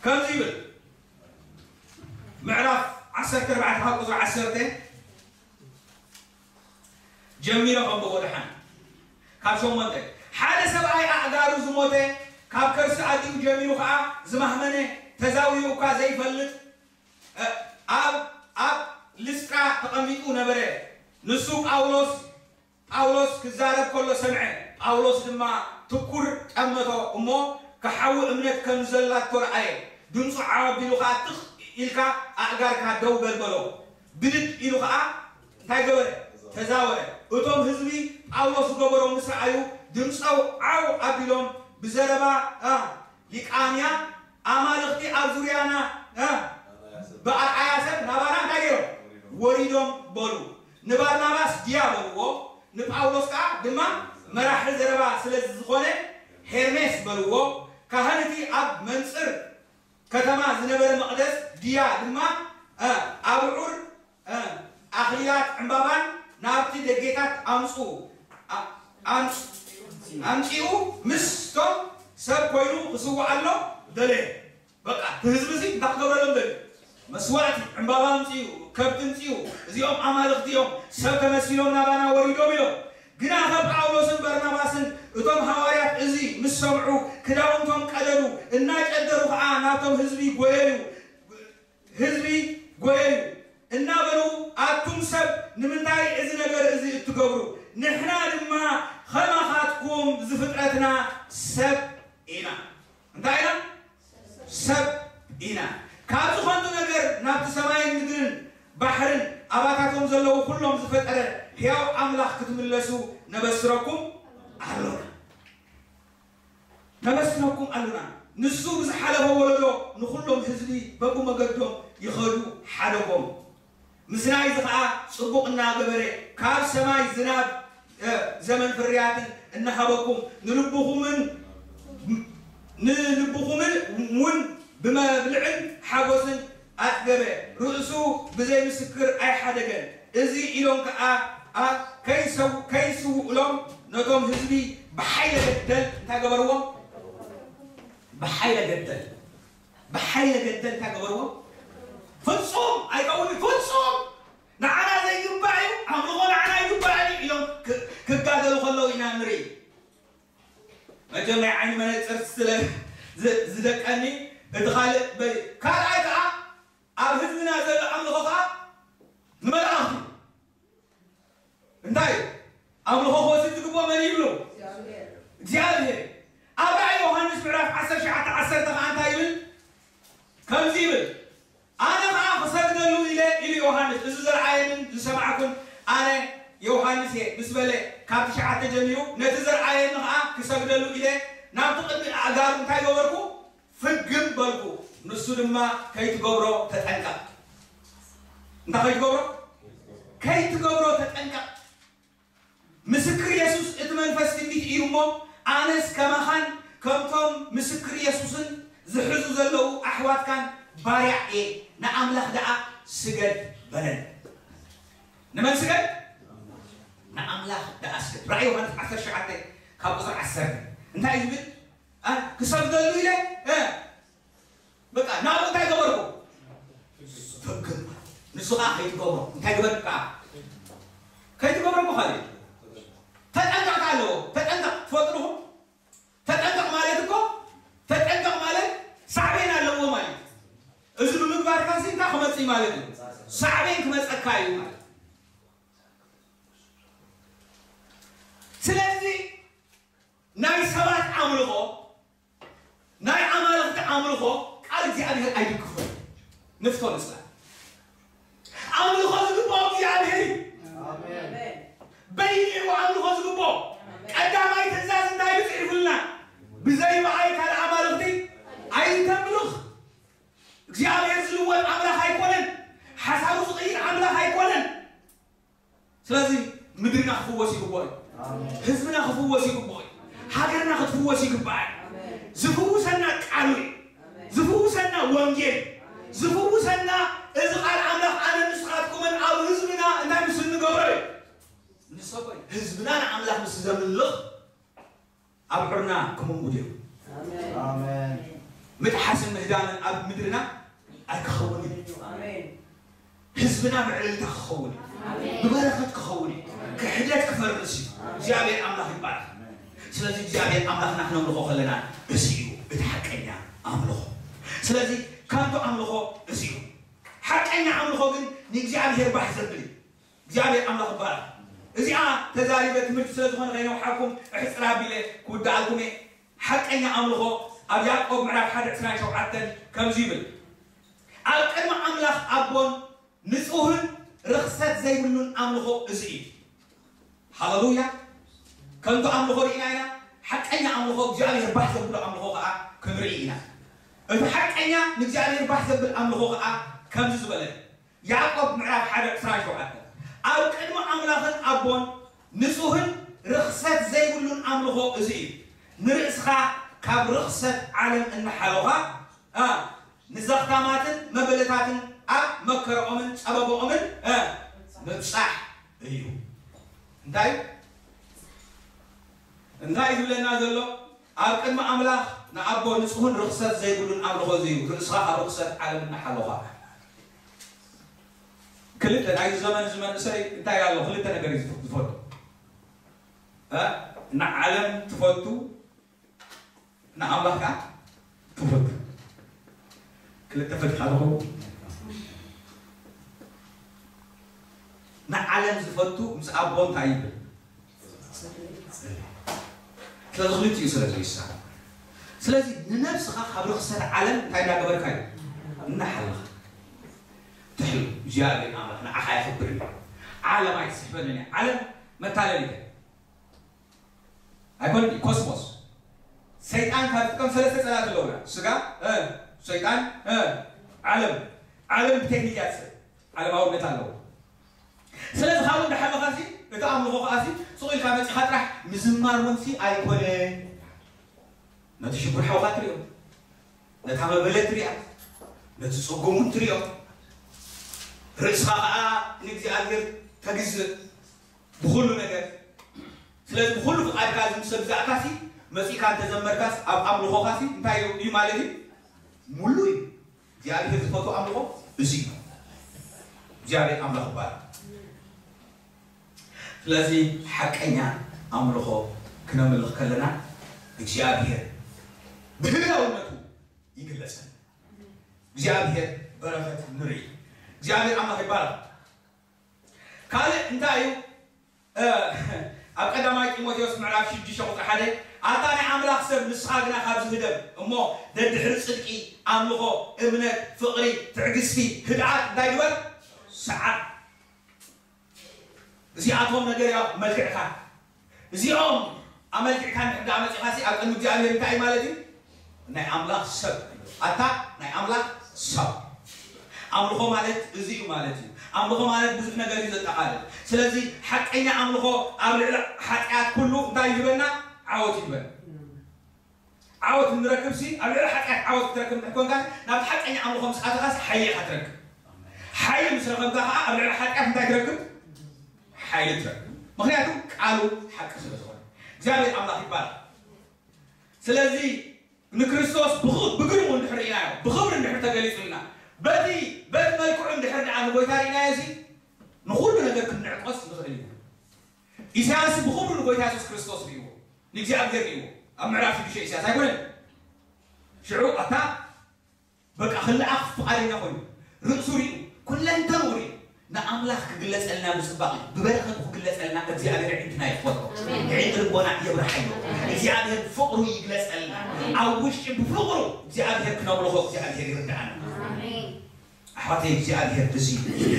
ከምዚ ይብል። ምዕራፍ ዓሰርተ ኣርባዕተ ካብ ቁፅሪ ዓሰርተ ጀሚረ ከንብቦ ደሓን። ካብ ሸሞንተ ሓደ ሰብኣይ ኣእጋሩ ዝሞተ ካብ ከርሲ ኣዲኡ ጀሚሩ ከዓ ዝማህመነ ተዛዊሩ እኳ ዘይፈልጥ እ፣ ኣብ ኣብ ልስጥራ ተቐሚጡ ነበረ። ንሱ ጳውሎስ ጳውሎስ ክዛረብ ከሎ ሰምዐ። ጳውሎስ ድማ ትኩር ጠመቶ እሞ ክሓዊ እምነት ከም ዘላቶ ረኣየ። ድምፁ ዓው ኣቢሉ ኸኣ ትኽ ኢልካ ኣእጋርካ ደው በል በሎ። ብድድ ኢሉ ኸኣ እንታይ ገበረ? ተዛወረ። እቶም ህዝቢ ጳውሎስ ዝገበሮ ምስ ረኣዩ ድምፆም ዓው ኣቢሎም ብዘረባ እ፣ ሊቃንያ ኣማልኽቲ ኣብ ዙርያና እ፣ ብኣርኣያ ሰብ ናባና እንታይ ገይሮም? ወሪዶም በሉ። ንባርናባስ ድያ በልዎ፣ ንጳውሎስ ከዓ ድማ መራሒ ዘረባ ስለ ዝኾነ ሄርሜስ በልዎ። ካህን እቲ ኣብ መንፅር ከተማ ዝነበረ መቕደስ ድያ ድማ እ፣ ኣብዑር እ፣ ኣኽሊላት ዕምባባን ናብቲ ደጌታት ኣምፁ ኣ- ኣምፅ- ኣምፂኡ ምስቶም ሰብ ኮይኑ ክስውኣሎም ደለየ። በቃ እቲ ህዝቢ እዚ እንታይ ክገብረሎም ደልዩ? መስዋዕቲ ዕምባባ ኣምፅኡ፣ ከብቲ ኣምፅኡ፣ እዚኦም ኣማልኽቲ እዮም፣ ሰብ ተመሲሎም ናባና ወሪዶም ኢሎም። ግናኸ ጳውሎስን በርናባስን እቶም ሃዋርያት እዚ ምስ ሰምዑ፣ ክዳውንቶም ቀደዱ፣ እናጨደሩ ኸዓ ናብቶም ህዝቢ ጎየዩ። ህዝቢ ጎየዩ እናበሉ፣ ኣቱም ሰብ፣ ንምንታይ እዚ ነገር እዚ እትገብሩ? ንሕና ድማ ኸማኻትኩም ዝፍጥረትና ሰብ ኢና። እንታይ ኢና? ሰብ ኢና። ካብዚ ኸንቱ ነገር ናብቲ ሰማይን ምድርን ባሕርን ኣባታቶም ዘለዉ ኹሎም ዝፈጠረ ሕያው ኣምላኽ ክትምለሱ ነበስረኩም ኣሎና። ነበስረኩም ኣሎና። ንሱ ብዝሓለፈ ወለዶ ንኹሎም ህዝቢ በብመገዶም ይኸዱ ሓደጎም። ምስናይ እዚ ኸኣ ጽቡቕ እናገበረ ካብ ሰማይ ዝናብ፣ እ፣ ዘመን ፍርያትን እናሃበኩም ንልብኹምን ንልብኹምን እውን ብመብልዕን ሓጎስን ኣጽገበ። ርእሱ ብዘይ ምስክር ኣይሓደገን። እዚ ኢሎም ከኣ ኣ-፣ ከይሰው-፣ ከይስውእሎም ነቶም ህዝቢ ብሓይለ ገደል እንታይ ገበርዎም? ብሓይለ ገደል፣ ብሓይለ ገደል እንታይ ገበርዎም? ፍጹም ኣይከውንን፣ ፍጹም ንዓና ዘይግባእ እዩ፣ ኣምልኾ ንዓና ኣይግባእን እዩ ኢሎም ክ-፣ ክጋደሉ ከለዉ ኢና ንርኢ። መቸም ናይ ዓይኒ መነጽር ስለ ዝ-፣ ዝደቀኒ እቲ ካልእ በ-፣ ካልኣይ ከኣ ኣብ ህዝብና ዘሎ ኣምልኾ ከኣ ንመላእኽቲ እንታይ ኣምልኾ ክወስድ ዝግብኦ መን ይብሉ? እግዚኣብሔር። ኣብ ራእይ ዮሃንስ ምዕራፍ ዓሰርተ ትሽዓተ ዓሰርተ ከኣ እንታይ ይብል? ከምዚ ይብል፣ ኣነ ኸዓ ክሰግደሉ ኢለ ኢሉ ዮሃንስ፣ እዚ ዝረኣየንን ዝሰማዕኩን ኣነ ዮሃንስ እየ ምስ በለ፣ ካብ ትሽዓተ ጀሚሩ ነቲ ዝረኣየኒ ኸዓ ክሰግደሉ ኢለ ናብቲ ቅድሚ ኣእጋሩ እንታይ ገበርኩ? ፍግም በልኩ። ንሱ ድማ ከይትገብሮ ተጠንቀቕ። እንታይ ከይትገብሮ? ከይትገብሮ ተጠንቀቕ። ምስክር የሱስ እቲ መንፈስ ትንቢት እዩ እሞ፣ ኣነስ ከማኻን ከምቶም ምስክር የሱስን ዝሕዙ ዘለዉ ኣሕዋትካን ባርያ እየ፣ ንኣምላኽ ደኣ ስገድ በለን። ንመን ስገድ? ንኣምላኽ ደኣ ስገድ። ራእይ ዮሃንስ ዓሰርተ ትሽዓተ ካብ ቁጽሪ ዓሰርተ እንታይ እዩ ዝብል? እ፣ ክሰግደሉ ኢለ፣ እ፣ በቃ ናብኡ እንታይ ገበርኩ? ፈግም። ንሱ ኸዓ ከይትገብሮ። እንታይ ግበር ከዓ? ከይትገብሮ እኮ ካልእ እዩ። ተጠንቀቕ ኣለዎ። ተጠንቀቕ። ትፈልጡ ዲኹም? ተጠንቀቕ ማለት እኮ፣ ተጠንቀቕ ማለት ሳዕቤን ኣለዎ ማለት እዩ። እዚ ብምግባርካ እዚ እንታይ ክመጽእ እዩ ማለት እዩ? ሳዕቤን ክመጸካ እዩ ማለት እዩ። ስለዚ ናይ ሰባት ኣምልኾ፣ ናይ ኣማልኽቲ ኣምልኾ ቃል እግዚኣብሔር ኣይድግፎን። ንፍቶ ንስላ ኣምልኾ ዝግብኦ እግዚኣብሔር እዩ። ኣሜን። በይኑ እዩ ኣምልኾ ዝግብኦ። ቀዳማይ ትእዛዝ እንታይ እዩ ጽሒፉልና? ብዘይ ብኣይ ካልእ ኣማልኽቲ ኣይተምልኽ። እግዚኣብሔር ዝልወጥ ኣምላኽ ኣይኮነን። ሓሳቡ ዝቕይር ኣምላኽ ኣይኮነን። ስለዚ ምድርና ክፍወስ ይግብኦ እዩ። ኣሜን። ህዝብና ክፍወስ ይግብኦ እዩ። ሃገርና ክትፍወስ ይግብኣ እዩ። ኣሜን። ዝፍውሰና ቃሉ እዩ። ኣሜን። ዝፍውሰና ወንጌል እዩ። ኣሜን። ዝፍውሰና እዚ ቃል ኣምላኽ ኣነ ንስኻትኩምን ኣብ ህዝብና እንታይ ምስ እንገብሮ እዩ። ንሰብ ህዝብና ንኣምላኽ ምስ ዘምልኽ ኣብዑርና ክምንጉድ እዮም። ኣሜን። ኣሜን። ምጥሓስን ምህዳንን ኣብ ምድርና ኣይክኸውን እዩ። ኣሜን። ህዝብና ምዕልልታ ክኸውን እዩ። ኣሜን። ብበረኸት ክኸውን እዩ። ክሕደት ክፈርስ እዩ። እግዚኣብሔር ኣምላኽ ይባረኽ። ስለዚ እግዚኣብሔር ኣምላኽና ክነምልኾ ከለና እዚ እዩ እቲ ሓቀኛ ኣምልኾ። ስለዚ ከንቱ ኣምልኾ እዚ እዩ። ሓቀኛ ኣምልኾ ግን ንእግዚኣብሔር ባህ ዘብል እዩ። እግዚኣብሔር ኣምላኽ ይባረኽ። እዚኣ ተዛሪበ ትምህርቲ ስለ ዝኾነ ከይነውሓኩም እሕፅር ኣቢለ ክውድኣልኩም እየ። ሓቀኛ ኣምልኾ ኣብ ያዕቆብ ምዕራፍ ሓደ ዕስራን ሸውዓተን ከምዚ ይብል፣ ኣብ ቅድሚ ኣምላኽ ኣቦን ንጹህን ርኽሰት ዘይብሉን ኣምልኾ እዚ እዩ። ሃለሉያ። ከንቱ ኣምልኾ ርኢና ኢና። ሓቀኛ ኣምልኾ እግዚኣብሔር ባህ ዘብሎ ኣምልኾ ከዓ ክንርኢ ኢና። እቲ ሓቀኛ ንእግዚኣብሔር ባህ ዘብል ኣምልኾ ከዓ ከምዚ ዝበለ ያዕቆብ ምዕራፍ ሓደ ዕስራን ሸውዓተን ኣብ ቅድሚ ኣምላኽን ኣቦን ንጹህን ርኽሰት ዘይብሉን ኣምልኾ እዚ እዩ። ንርእስኻ ካብ ርኽሰት ዓለም እናሓለኻ፣ እ፣ ንዘኽታማትን መበለታትን ኣብ መከረኦምን ጸበባኦምን፣ እ፣ ምብጻሕ እዩ። እንታይ እንታይ ዝብለና ዘሎ? ኣብ ቅድሚ ኣምላኽ ንኣቦ ንጹህን ርኽሰት ዘይብሉን ኣምልኾ እዚ እዩ። ርእስኻ ካብ ርኽሰት ዓለም እናሓለኻ። ክልተ፣ ናይዚ ዘመን እዚ መንእሰይ እንታይ ኣሎ? ክልተ ነገር እዩ ዝፈ-፣ ዝፈቱ። እ? ንዓለም ትፈቱ፣ ንኣምላኽ ከዓ ትፈቱ። ክልተ ፈቲኻ ትኸውን። ንዓለም ዝፈቱ ምስ ኣቦ እንታይ ይብል? ስለዚ ክልቲኡ ስለ ዝውሳነ፣ ስለዚ ንነብስኻ ካብ ርኽሰት ዓለም እንታይ እናገበርካ እዩ? እናሓለኻ ትሕሉ። እግዚኣብሔር ኣምላኽ ንዓኻ የኽብር እዩ። ዓለም ኣይትስሕበንን እያ። ዓለም መታለሊት እያ። ኣይኮነን፣ ኮስሞስ። ሰይጣን ካብ ዝጥቀም ሰለስተ ጸላእቲ ኣለውና። ስጋ፣ እ፣ ሰይጣን፣ እ፣ ዓለም። ዓለም ብቴክኒክ እያ ትስዕብ። ዓለማውነት ኣለዎ። ስለዚ ካብኡ እንዳሓለኻሲ እቲ ኣምልኾ ከኣሲ ሱቕ ኢልካ መጺኻ ጥራሕ ምዝማር እውን ሲ ኣይኮነን። ነቲ ሽጉር ሓውካ ትሪኦ፣ ነታ መበለት ትሪኣ፣ ነቲ ጽጉም እውን ትሪኦ። ርእስኻ ከኣ ንእግዚኣብሔር ተግዝእ ብኹሉ ነገር። ስለዚ ብኹሉ ፍቓድካ እዚ ምስ ኣግዛእካሲ መጺእካ እንተዘመርካስ ኣብ ኣምልኾኻሲ እንታይ እዩ ማለት እዩ? ሙሉ እዩ። እግዚኣብሔር ዝፈትዎ ኣምልኾ እዚ እዩ። እግዚኣብሔር ኣምላኽ ይባረክ። ስለዚ ሓቀኛ ኣምልኾ ክነምልኽ ከለና እግዚኣብሔር ብህላውነቱ ይግለጸልና። እግዚኣብሔር በረኸት ንርኢ። እግዚኣብሔር ኣምላኽ ይባረክ። ካልእ እንታይ እዩ? እ፣ ኣብ ቀዳማይ ጢሞቴዎስ ምዕራፍ ሽዱሽተ ቁጽሪ ሓደ፣ ኣታ ናይ ኣምላኽ ሰብ፣ ንስኻ ግና ካብዚ ህደም እሞ፣ ደድሕሪ ጽድቂ፣ ኣምልኾ፣ እምነት፣ ፍቕሪ፣ ትዕግስቲ፣ ህድኣት እንታይ ግበር? ሰዓር። እዚኣቶም ነገር ያው መልክዕካ፣ እዚኦም ኣመልኪዕካ እንድሕር ደኣ መጺኻሲ ኣብ ቅድሚ እግዚኣብሔር እንታይ ማለት እዩ? ናይ ኣምላኽ ሰብ። ኣታ ናይ ኣምላኽ ሰብ። ኣምልኾ ማለት እዚ እዩ ማለት እዩ። ኣምልኾ ማለት ብዙሕ ነገር እዩ ዘጠቓልል። ስለዚ ሓቀኛ ኣምልኾ ኣብ ልዕሊ ሓጢኣት ኩሉ እንታይ ይህበና? ዓወት ይህበና። ዓወት እንረክብሲ ኣብ ልዕሊ ሓጢኣት ዓወት ክትረክብ እንድሕር ኮንካ ናብቲ ሓቀኛ ኣምልኾ ምስ ኣተኻሲ ሓይሊ ኢኻ ትረክብ። ሓይሊ ምስ ረኸብካ ከዓ ኣብ ልዕሊ ሓጢኣት እንታይ ትረክብ? ሓይሊ ትረክብ። ምኽንያቱ ቃሉ ሓቂ ስለ ዝኾነ። እግዚኣብሔር ኣምላኽ ይባረክ። ስለዚ ንክርስቶስ ብኽ-፣ ብግርሙ እንድሕር ርኢናዮ፣ ብኽብሪ እንድሕር ተገሊጹልና፣ በቲ፣ በቲ መልክዑ እንድሕር ደኣ ንጎይታ ርኢናዮ፣ እዚ ንኹሉ ነገር ክንዕቆስ ንኽእል ኢና። ኢሳያስ ብኽብሩ ንጎይታ የሱስ ክርስቶስ ርእይዎ፣ ንእግዚኣብሔር ርእይዎ። ኣብ ምዕራፍ ሽዱሽተ ኢሳያስ ኣይኮነን? ሽዑ ኣታ በቃ ክለኣኽ ፍቓደኛ ኮይኑ፣ ርእሱ ርእዩ፣ ኩለንተንኡ ርእዩ፣ ንኣምላኽ ክግለጸልና ብጽባቕ እዩ፣ ብበረኸቱ ክግለጸልና እግዚኣብሔር ኣዒንትና ይኽፈቶ። ኣሜን። ኣዒንቲ ልቦና የብርሃዮ። እግዚኣብሔር ፍቕሩ ይግለጸልና። ኣሜን። ኣብ ውሽጢ ብፍቕሩ እግዚኣብሔር ክነምልኾ እግዚኣብሔር ይርድኣና። ኣሜን። ኣሕዋተይ እግዚኣብሔር እዚ እዩ።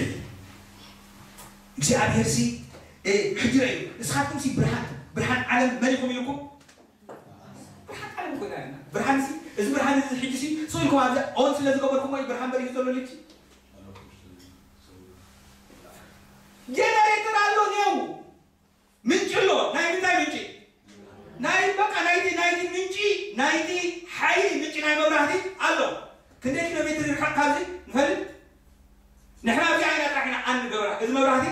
እግዚኣብሔር ሲ፣ እ፣ ሕጂ ርእዩ፣ ንስኻትኩም ሲ ብርሃን፣ ብርሃን ዓለም መን ኢኹም ኢልኩም? ብርሃን ዓለም እኮ ኢና። ብርሃን ሲ፣ እዚ ብርሃን እዚ ሕጂ ሲ፣ ስቕ ኢልኩም ኣብዚ ኦን ስለ ዝገበርኩሞ እዩ ብርሃን በሪሁ ዘሎ ልጂ። ጀነሬተር ኣሎ ኔው። ምንጪ ኣሎ። ናይ ምንታይ ምንጪ? ናይ በቃ ናይቲ፣ ናይቲ ምንጪ፣ ናይቲ ሓይሊ ምንጪ ናይ መብራህቲ ኣሎ። ክንደይ ኪሎ ሜትር ይርሕቕ ካብዚ ንፈልጥ? ንሕና እዚኣ ኢና ጥራሕ ኢና ኣንገብራ። እዚ መብራህቲ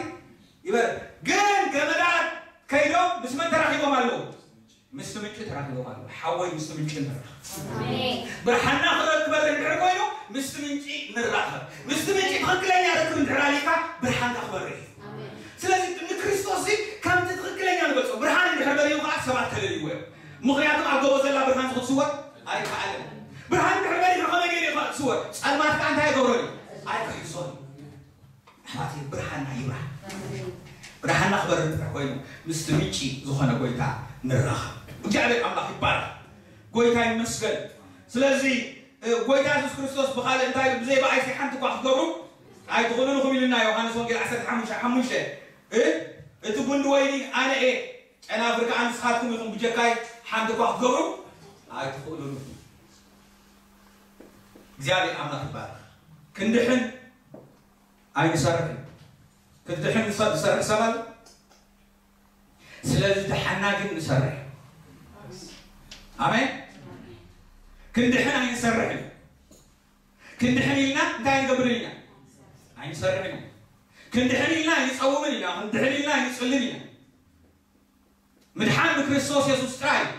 ይበር። ግን ገመዳት ከይዶም ምስ መን ተራኺቦም ኣለዉ? ምስቲ ምንጪ ተራኺቦም ኣለዉ። ሓወይ ምስቲ ምንጪ ንራኸብ። ኣሜን። ብርሃንና ክበርህ እንድሕር ኮይኑ ምስቲ ምንጪ ንራኸብ። ምስቲ ምንጪ ትኽክለኛ ርክብ እንድሕር ኣሊካ ብርሃንካ ክበርህ እዩ። ኣሜን። ስለዚ ንክርስቶስ እዚ ከምቲ ትኽክለኛ ንገልጾ። ብርሃን እንድሕር በሪሁ ከዓ ሰባት ከለልይዎ እዮም። ምኽንያቱ ኣብ ጎቦ ዘላ ብርሃን ዝኽስወር ኣይከኣልን። ብርሃን እንድሕር በሪሁ ከመይ ገይሩ ይኽስወር? ጸልማት ከዓ እንታይ ኣይገብሮን እዩ? ኣይክሕሶን እዩ። ኣሕዋተይ ብርሃንና ይብራህ። ብርሃንና ክበርህ እንድሕር ኮይኑ ምስቲ ምንጪ ዝኾነ ጎይታ ንራኸብ። እግዚኣብሔር ኣምላኽ ይባረኽ። ጎይታ ይመስገን። ስለዚ፣ እ፣ ጎይታ የሱስ ክርስቶስ ብኻልእ እንታይ ኢሉ? ብዘይ ብኣይሲ ሓንቲ እኳ ክትገብሩ ኣይትኽእሉን ኢኹም ኢሉና ዮሃንስ ወንጌል ዓሰርተ ሓሙሽተ ሓሙሽተ። እ፣ እቲ ጉንዲ ወይኒ ኣነ እየ፣ ጨናፍር ከዓ ንስኻትኩም ኢኹም፣ ብጀካይ ሓንቲ እኳ ክትገብሩ ኣይትኽእሉን ኢኹም። እግዚኣብሔር ኣምላኽ ይባረኽ። ክንድሕን ኣይንሰርሕን። ክንድሕን ንሰ-፣ ዝሰርሕ ሰብ ኣሎ? ስለዚ ደሓና ግን ንሰርሕ። ኣሜን። ክንድሕን ኣይንሰርሕን። ክንድሕን ኢልና እንታይ ኣይንገብርን ኢና? ኣይንሰርሕን ኢና። ክንድሕን ኢልና ኣይንጸውምን ኢና። ክንድሕን ኢልና ኣይንጽልን ኢና። ምድሓን ብክርስቶስ የሱስ ጥራይ እዩ።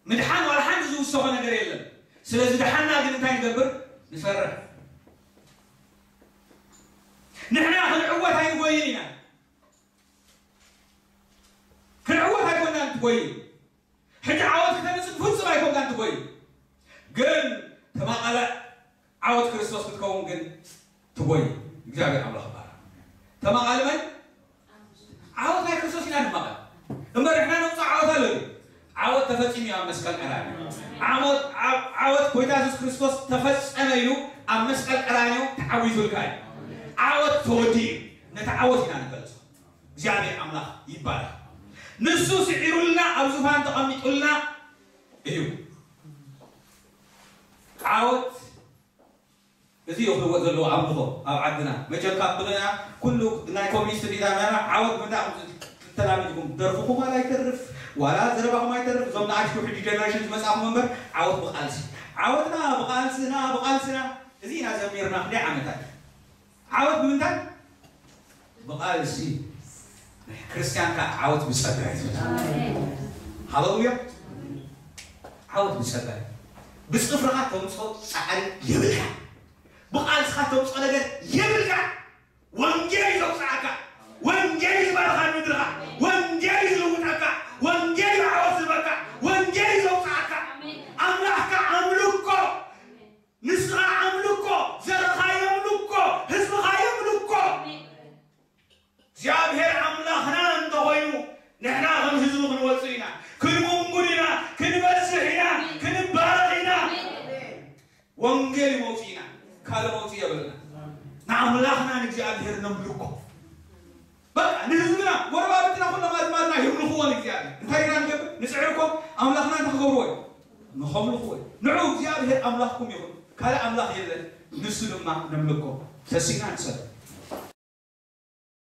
ምድሓን ዋላ ሓንቲ ዝውሰኾ ነገር የለን። ስለዚ ደሓና ግን እንታይ ንገብር? ንሰርሕ። ንሕና ክንዕወት ኣይንጎይን ኢና። ክንዕወት ኣይኮናን ትጎይን። ሕጂ ዓወት ክተምጽእ ፍጹም ኣይኮን ትጎይ፣ ግን ተማቐለ ዓወት ክርስቶስ ክትከውን ግን ትጎይ። እግዚኣብሔር ኣምላኽ ይባረክ። ተማቐለ መን? ዓወት ናይ ክርስቶስ ኢና ንማቐል። እምበር ንሕና ነውፅኦ ዓወት ኣሎ እዩ። ዓወት ተፈፂሙ እዩ ኣብ መስቀል ቀራንዮ። ዓወት፣ ዓብ-፣ ዓወት ጎይታ የሱስ ክርስቶስ ተፈጸመ ኢሉ ኣብ መስቀል ቀራንዮ ተዓዊቱልካ እዩ። ዓወት ተወዲኡ እዩ። ነቲ ዓወት ኢና ንገልጾ። እግዚኣብሔር ኣምላኽ ይባረክ። ንሱ ስዒሩልና ኣብ ዙፋን ተቐሚጡልና እዩ። ዓወት እዚ እዩ ክልወጥ ዘለዎ ኣምልኾ ኣብ ዓድና። መቸም ካብ ብቕና ኩሉ ናይ ኮሚኒስት ዲዳ ናና ዓወት ምንታይ ተላሚድኩም? ደርፍኹም ዋላ ኣይተርፍ፣ ዋላ ዘረባኹም ኣይተርፍ። እዞም ንኣሽቱ ሕጂ ጀነሬሽን ዝመጻኹም እምበር ዓወት ብቓልሲ። ዓወትና ብቓልስና፣ ብቓልስና። እዚ ኢና ዘሚርና ክንደይ ዓመታት። ዓወት ብምንታይ? ብቓልሲ። ክርስትያን ከኣ ዓወት ብጸጋ እዩ ዝብል። ሃሌሉያ። ዓወት ብጸጋ እዩ። ብጽፍርኻ ተምጽኦ ጻዕሪ የብልካ። ብቓልስኻ ተምጽኦ ነገር የብልካ። ወንጌል እዩ ዘውጽኣካ። ወንጌል እዩ ዝባርኻ ምድርኻ። ወንጌል እዩ ዝልውጠካ። ወንጌል እዩ ዓወት ዝህበካ። ወንጌል እዩ ዘውጽኣካ። ኣምላኽካ ኣምልኮ። ንስኻ ኣምልኮ። ዘርኻ የምልኮ። ህዝብኻ የምልኮ። እግዚኣብሔር ኣምላኽና እንተኾይኑ ንሕና ከም ህዝቢ ክንወጽእ ኢና። ክንምንጉድ ኢና። ክንበዝሕ ኢና። ክንባረኽ ኢና። ወንጌል እዩ መውፅእና። ካልእ መውፅእ የብልና። ንኣምላኽና ንእግዚኣብሔር ነምልኮ። በቃ ንህዝብና ጎረባብትና ኩሎም ኣዝማድና የምልኽዎ ንእግዚኣብሔር። እንታይ ኢና ንገብር? ንፅዕርኮም ኣምላኽና እንታይ ክገብርዎ እዩ? ንኸምልኽዎ እዩ። ንዑ እግዚኣብሔር ኣምላኽኩም ይኹን። ካልእ ኣምላኽ የለን። ንሱ ድማ ነምልኮ። ተሲና ንሰብ